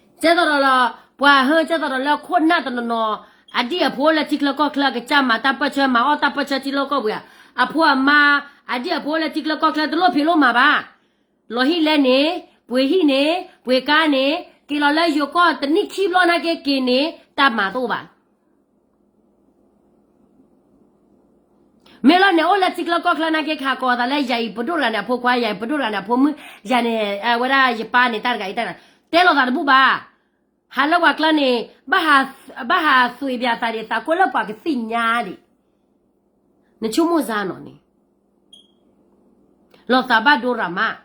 ၤ, ပှၤဟၢကဲသိးဒီးလၢခိၣ်နၢ်တနီၤနီၤ, အဒံၣ်အဖိလၢထံချၢကီၢ်ချၢ အကစၢ်မၤတၢ်ပၢၢ်ဆၢ မၤအီၣ်တၢ်ပၢၢ်ဆၢထံလီၢ်ကီၢ်ပူၤဧါ, အဖိအမါ, အဒံၣ်အဖိလၢထံချၢကီၢ်ချၢတလိၣ်ဖံးလိၣ်မၤဘၣ်, လီၤဟံၣ်လဲၣ်န့ၣ်, ပှ့ၤဟံၣ်န့ၣ်, ပှ့ၤကါန့ၣ်, က့ၤလီၤလၢယိၤကီၢ်တနံၣ်ခံဘျီနာ်က့က့ၤန့ၣ် တၢ်မၤတအိၣ်ဘၣ်. မ့ၢ်လီၤန့ၣ် အိၣ်လၢထံချၢကီၢ်ချၢနာ်က့ ကဟးကိးသးလၢယၤအံၤပဒိၣ်တဂၤန့ၣ်အဖိခွါ, ယၤအံၤပဒိၣ်တဂၤန့ၣ်အဖိမုၣ်, ယၤန့ၣ် အဝဲဒၣ်ယပၢ်န့ၣ် တၢ်တဂၤအံၤတၢ်တဂၤ, တဲလိာ်သးတဘူၣ်ဘၣ်. ဟးလၢပှၤကျါန့ၣ် ဘၣ်ဟးသွံၣ်ဘၣ်သးဒံး သးကိးလၢပှၤကသ့ၣ်ညါဒံး, နဆိကမိၣ်စ့ၢ်နီၤန့ၣ် လီၤသးဘၣ်ဒိရၤမး.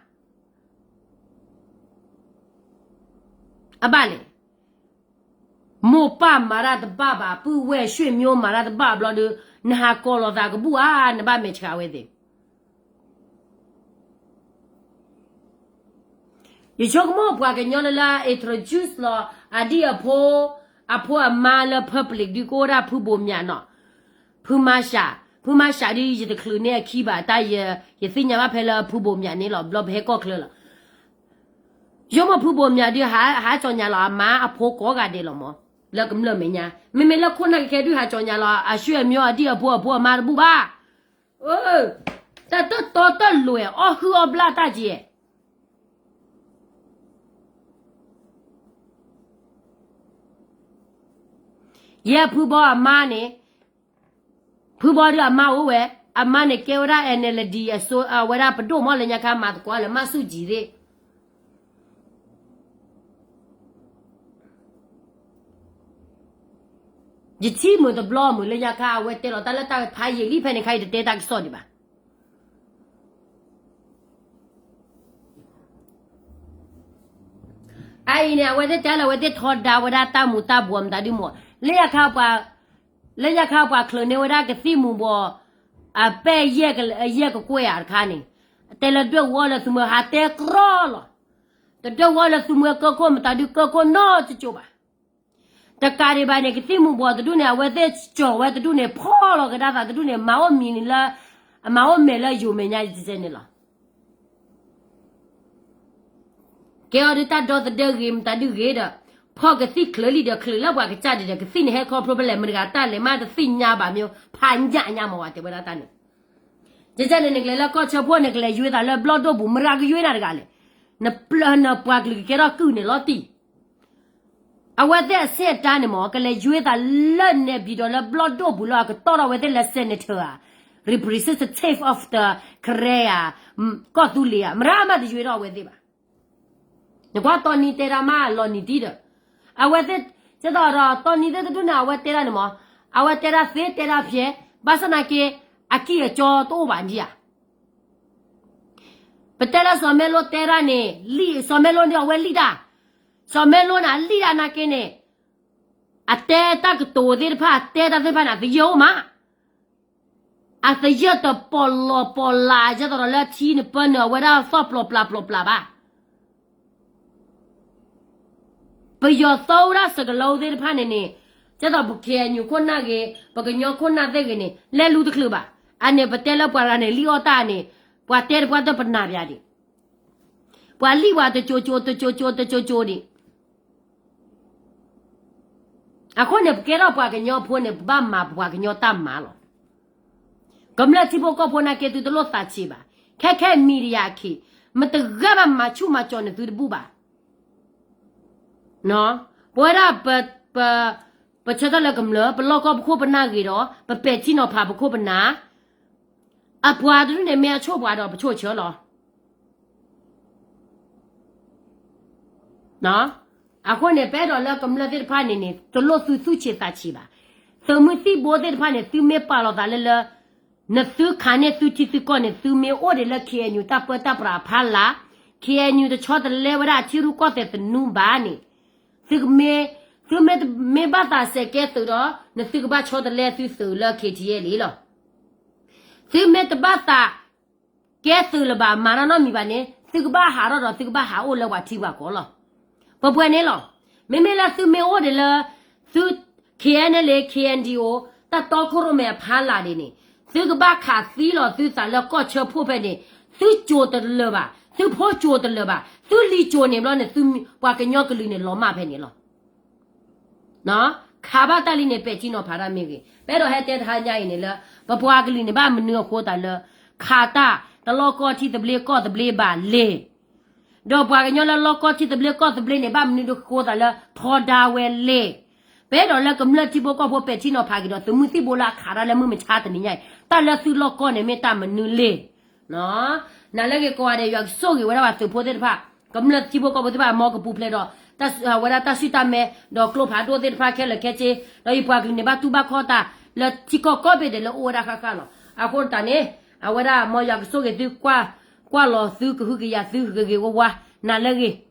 အဘၣ်လဲၣ်, မိၢ်ပၢ်မၤတၢ်တဘၣ်ဘၣ်, ပုၢ်ဝဲၢ်ဆွေမျိုး မၤတၢ်တဘၣ်ဘျီဒီး နဟးကိးလိာ်သးကဘူၣ်ဧါ, နဘၣ်မဲာ်ဆှးဝဲသ့ၣ် ယဆိကမိၣ်ပှၤကညီလၢလၢ introduce လီၤ အဒံၣ်အဖိ, အဖိအမါလၢ public ဒုးကအိၣ်ဒၣ်ဖုဘိးမၠးနီၤ, ဖုမၤရှး, ဖုမၤရှးဒုး ယတချုးန့ၢ်အခံဘၣ်, တၢ်ယ, ယသ့ၣ်ညါဘၣ်ဖဲလၢဖုဘိးမၠးန့ၣ်လီၤ, ဘျီပဟဲကီၢ်ချၢလီၤ. ယဆိကမိၣ်ဖုဘိးမၠးဒုး ဟး, ဟးကၠီၣ်ညါလီၤအမါအဖိကိးဂၤဒဲးလီၤမး, လၢကမျၢၢ်မဲာ်ညါ, မ့မ့ၢ်လၢခိၣ်နၢ်ကဲဒုး ဟးကၠီၣ်ညါလီၤအဆွေမျိုး အဒံၣ်အဖိအဖိအမါတဘူၣ်ဘၣ်. တၢ်တတီတလိၤ အီၣ်ဟုၣ်အီၣ်ဘျၣ်တၢ်က့ၤ ယဲဖုဘီအမါန့ၣ်, ဖုဘီဒုးအမါအိၣ်ဝဲ, အမါန့ၣ်ကဲဝဲဒၣ် NLD အဝဲဒၣ်ပဒိၣ်မးလၢညါခါ မၤသကိးလၢမၤဆူၣ်ကံၤသ့ၣ် ယထံၣ်မုာ်တဘျီမုာ် လၢညါခါအဝဲတဲလီၤတၢ်လၢတၢ်ဖးယံာ်လံ ဖဲန့ၣ်ခါအံၤတတဲတၢ်ကစီၣ်ဒံးဘၣ်. အအံၤန့ၣ် အဝဲသ့ၣ်တဲလၢအဝဲသ့ၣ်ထီဒါဝဲဒၣ်တၢ်မူၤတၢ်ဘှီးမတၤဒုမး, လၢညါခါပှၤ, လၢညါခါပှၤချုးန့ၢ်ဝဲဒၣ်ကသံၣ်မူၤဘှီး အပဲၢ်ယဲၢ်ကကွဲၢ်ဧါတခါန့ၣ်, တဲလၢဒွဲၣ်ဝီလၢသုးမုၢ်ဟးတဲကြီလီၤ. တဒွဲၣ်ဝီလၢသုးမုၢ်ကၢခိၣ်မတၤဒုကၢခိၣ်နီတကၠိၤဘၣ်. တကးဒံးဘၣ်န့ၣ် ကသံၣ်မူၤဘှီးတဒူၣ်န့ၣ် အဝဲသ့ၣ်ကၠီၤဝဲတဒူၣ်န့ၣ် ဖီၣ်လီၤကဒါသးတဒူၣ်န့ၣ် မၤအိၣ်မံၤလၢ အမၤအိၣ်မဲာ်လၢယိၤမဲာ်ညါကဲန့ၣ်လီၤ. ကဲအီၤဒုးတၢ်ဒီသဒၢဂ့ၤ မတၤဒုဂ့ၤဒီး ဖီၣ်ကသံၣ်ချၢလံဒီး ချၢလၢပှၤကစၢ်ဒံးဒီး ကသံၣ်န့ၣ်ဟဲခီဖျိဖဲလဲၣ် မတၤတဂၤတၢ်လဲၤမးတသ့ၣ်ညါဘၣ်မ့ၢ် ဖးညၣ်ညါမးဝဲတဲဝဲဒၣ်တၢ်န့ၣ် ကဲန့ၣ် နကလဲၤလၢကီၢ်ဆၢဖှိၣ်န့ၣ် ကလဲၤယွ့သးလၢဘျီၣ်ဒိၣ်ပူၤ မတၤကယွ့နၤတဂၤလဲၣ်. နပျၢၤနပှၤကလုာ်ကကဲထီၣ်ကုၢ်န့ၣ်လီၤတံၢ် အဝဲသ့ၣ်အဆင့်အတန်းန့ၣ်မ့ၢ် ကလဲၤယွ့သးလၢနဲဘံၤဒီးလၢဘျီၣ်ဒိၣ်ပူၤလၢအကတီၢ်ထီၣ်ဝဲသ့ၣ်လၢ senator ဧါ, representative of the Karen ဧါ, ကီၢ်သူလ့ၤဧါ, မတၤမးတယွ့ထီၣ်အဝဲသ့ၣ်ဘၣ်. နကွၢ်တီနံၤတဲဒၣ်မးလီၤနံၤတံၢ်ဒီး အဝဲသ့ၣ် ကဲသိးဒီးတီနံၤသ့ၣ်တဒူၣ်န့ၣ် အဝဲတဲဒၣ်န့ၣ်မ့ၢ် အဝဲတဲဒၣ်သ့တဲဒၣ်ဖျဲး ဘၣ်ဆၣ်နာ်က့ အကံၢ်အစီတအိၣ်ဘၣ်ဒံးဧါ. ပတဲလၢစီၤမဲလိတဲဒၣ်န့ၣ် လံၣ် စီၤမဲလိန့ၣ်အဝဲလံၣ်တၢ်, စီၤမဲလိန့ၣ် အလံၣ်တၢ်နာ်က့န့ၣ် အတဲတၢ်ကတိၤသ့ၣ်တဖၣ် အတဲတၢ်သ့ၣ်တဖၣ်န့ၣ် အသယၢၢ်အိၣ်မး, အသယၢၢ်တပီၢ်လီၤပီၢ်လၢ် ကဲသိးဒီးလၢထံနပၢနုာ်အဝဲဒၣ်သီၣ်ပျီၤပျၢ်ပျီၤပျၢ်ဘၣ်. ပယီၤသီဝဲဒၣ်စကလၢသ့ၣ်တဖၣ်န့ၣ်န့ၣ် ကဲသိးပ KNU ခိၣ်နၢ်ဂ့ၤ ပကညီခိၣ်နၢ်သ့ၣ်ဂ့ၤန့ၣ် လဲၤလူတချုးဘၣ်. အန့ၣ်ပတဲလၢပှၤဂၤန့ၣ် လံၣ်အီၣ်တၢ်န့ၣ် ပှၤတဲတပှၢ်တပနၢ်ပၠးဒံး, ပှၤလံၣ်ပှၤတကၠိကၠိတကၠိကၠိတကၠိကၠိဒံး အဃိန့ၣ် ပကဲထီၣ်ပှၤကညီဖိန့ၣ် ပဘၣ်မၤပှၤကညီတၢ်မၤလီၤ. ကမျၢၢ်ထံဖိကီၢ်ဖိနာ်က့ သုတလိၣ်သးဆံးဘၣ်. ခဲခဲမံၤတယၤခံ မတဂၤဘၣ်မၤဆူၣ်မၤစီၤန့ၣ်သုတဘူၣ်ဘၣ်. ပဝဲဒၣ် ပဆၢထၢၣ်လၢကမျၢၢ် ပလီၢ်ကီၢ်ပခိၣ်ပနၢ်ဂ့ၤဒီး ပပဲာ်ထံနီၤဖးပခိၣ်ပနၢ် အပှၤတဒူၣ်န့ၣ် မ့ၢ်အဆိၣ်ပှၤဒီးပဆိၣ်ဆၢလီၤ. အဃိန့ၣ် ပအဲၣ်ဒိးလၢကမျၢၢ်သ့ၣ်တဖၣ်န့ၣ်န့ၣ် တလိၣ်သုသူၣ်ဆံးသးဆံးဘၣ်. သုးမုၢ်သံၣ်ဘိသ့ၣ်တဖၣ်န့ၣ် သုမ့ၢ်ပာ်လီၤသးလၢလၢ နသုခးန့ၢ်သုထံသုကီၢ်န့ၣ် သုမ့ၢ်အိၣ်ဒံးလၢ KNU တၢ်ပၢတၢ်ပြးအဖီလာ် KNU တဆီတလဲဝဲဒၣ်အထံရူၢ်ကီၢ်သဲးသနူဘၣ်န့ၣ် သုမ့ၢ် သုမ့ၢ်တမ့ၢ်ဘၣ်သးစဲးကဲသုးဒီး နသုကဘၣ်ဆီတလဲသုသုးလၢ KTLA လီၤ. သုမ့ၢ်တဘၣ်သးကဲသုးလၢၤဘၣ် မၤတၢ်နီတမံၤဘၣ်န့ၣ် သုကဘၣ်ဟးထီၣ်ဒီးသုကဘၣ်ဟးအိၣ်လၢပှၤထံပှၤကီၢ်လီၤ. ပှဲၤပှဲၤန့ၣ်လီၤ. မ့မ့ၢ်လၢသုမ့ၢ်အိၣ်ဒံးလၢ သု KNLA KNDO တၢ်တီခိၣ်ရိၣ်မဲအဖီလာ်ဒံးန့ၣ် သုကဘၣ်ခးသံလီၤသုသးလၢကီၢ်ဆၢဖှိၣ်ဖဲန့ၣ် သုကၠိၤတလၢာ်ဘၣ် သုဖိကၠိၤတလၢာ်ဘၣ် သုလံၤကၠိၤန့ၣ်ဘျီန့ၣ် ပှၤကညီကလုာ်န့ၣ်လီၤမၢ်ဖဲန့ၣ်လီၤ. ခးဘၣ်တၢ်လံန့ၣ် ပဲာ်ထံနီၤဖးတၢ်မ့ၢ်ဂ့ၤ ပအဲၣ်ဒိးဟဲတဲတဟါညါအံၤန့ၣ်လၢ ပပှၤကလုာ်န့ၣ် ဘၣ်မနုၤအဃိသးလၢ ခးတၢ်တလီၢ်ကီၢ်ထံသဘျ့ကီၢ်သဘျ့ဘၣ်လဲၣ်. ဒီးပှၤကညီလၢလီၢ်ကီၢ်ထံသဘျ့ကီၢ်သဘျ့န့ၣ် ဘၣ်မနုၤတဃိသးလၢထီဒါဝဲလဲၣ်. ပအဲၣ်ဒိးလၢကမျၢၢ်ထံဖိကီၢ်ဖိပဲာ်ထံနီၤဖးက့ၤဒီး သုးမုၢ်သံၣ်ဘိလၢအခးတၢ်လၢမုၢ်မဆါတနံၤညါအံၤ တၢ်လၢသုလီၢ်ကီၢ်န့ၣ်မ့ၢ်တၢ်မနုၤလဲၣ်. နၤလၢဂ့ၤကိးဂၤဒဲး ယွၤကဆိၣ်ဂ့ၤဝဲဒၣ်ဘၣ်သုးဖိသ့ၣ်တဖၣ် ကမျၢၢ်ထံဖိကီၢ်ဖိသ့ၣ်တဖၣ် မ်ကပူၤဖျဲးဒီး ဝဲဒၣ်တၢ်ဆူၣ်တၢ်မဲ ဒီးကျိဖးဒိၣ်သ့ၣ်တဖၣ်ခဲလၢာ်ခဲဆ့ ဒီးယပှၤကလုာ်န့ၣ်ဘၣ်တူၢ်ဘၣ်ခီၣ်တၢ်လၢထံကီၢ်ကီၢ်ဘ့ၣ်ဒဲးလၢအိၣ်ဝဲဒၣ်ဃၣ်ဃၣ်လီၤ. အဃိတးန့ၣ် အဝဲဒၣ်မ်ယွၤကဆိၣ်ဂ့ၤသု ကွၢ်လီၤသုကဟုကယာ်သုဂ့ၤဂ့ၤဝါဝါ နၤလၢဂ့ၤ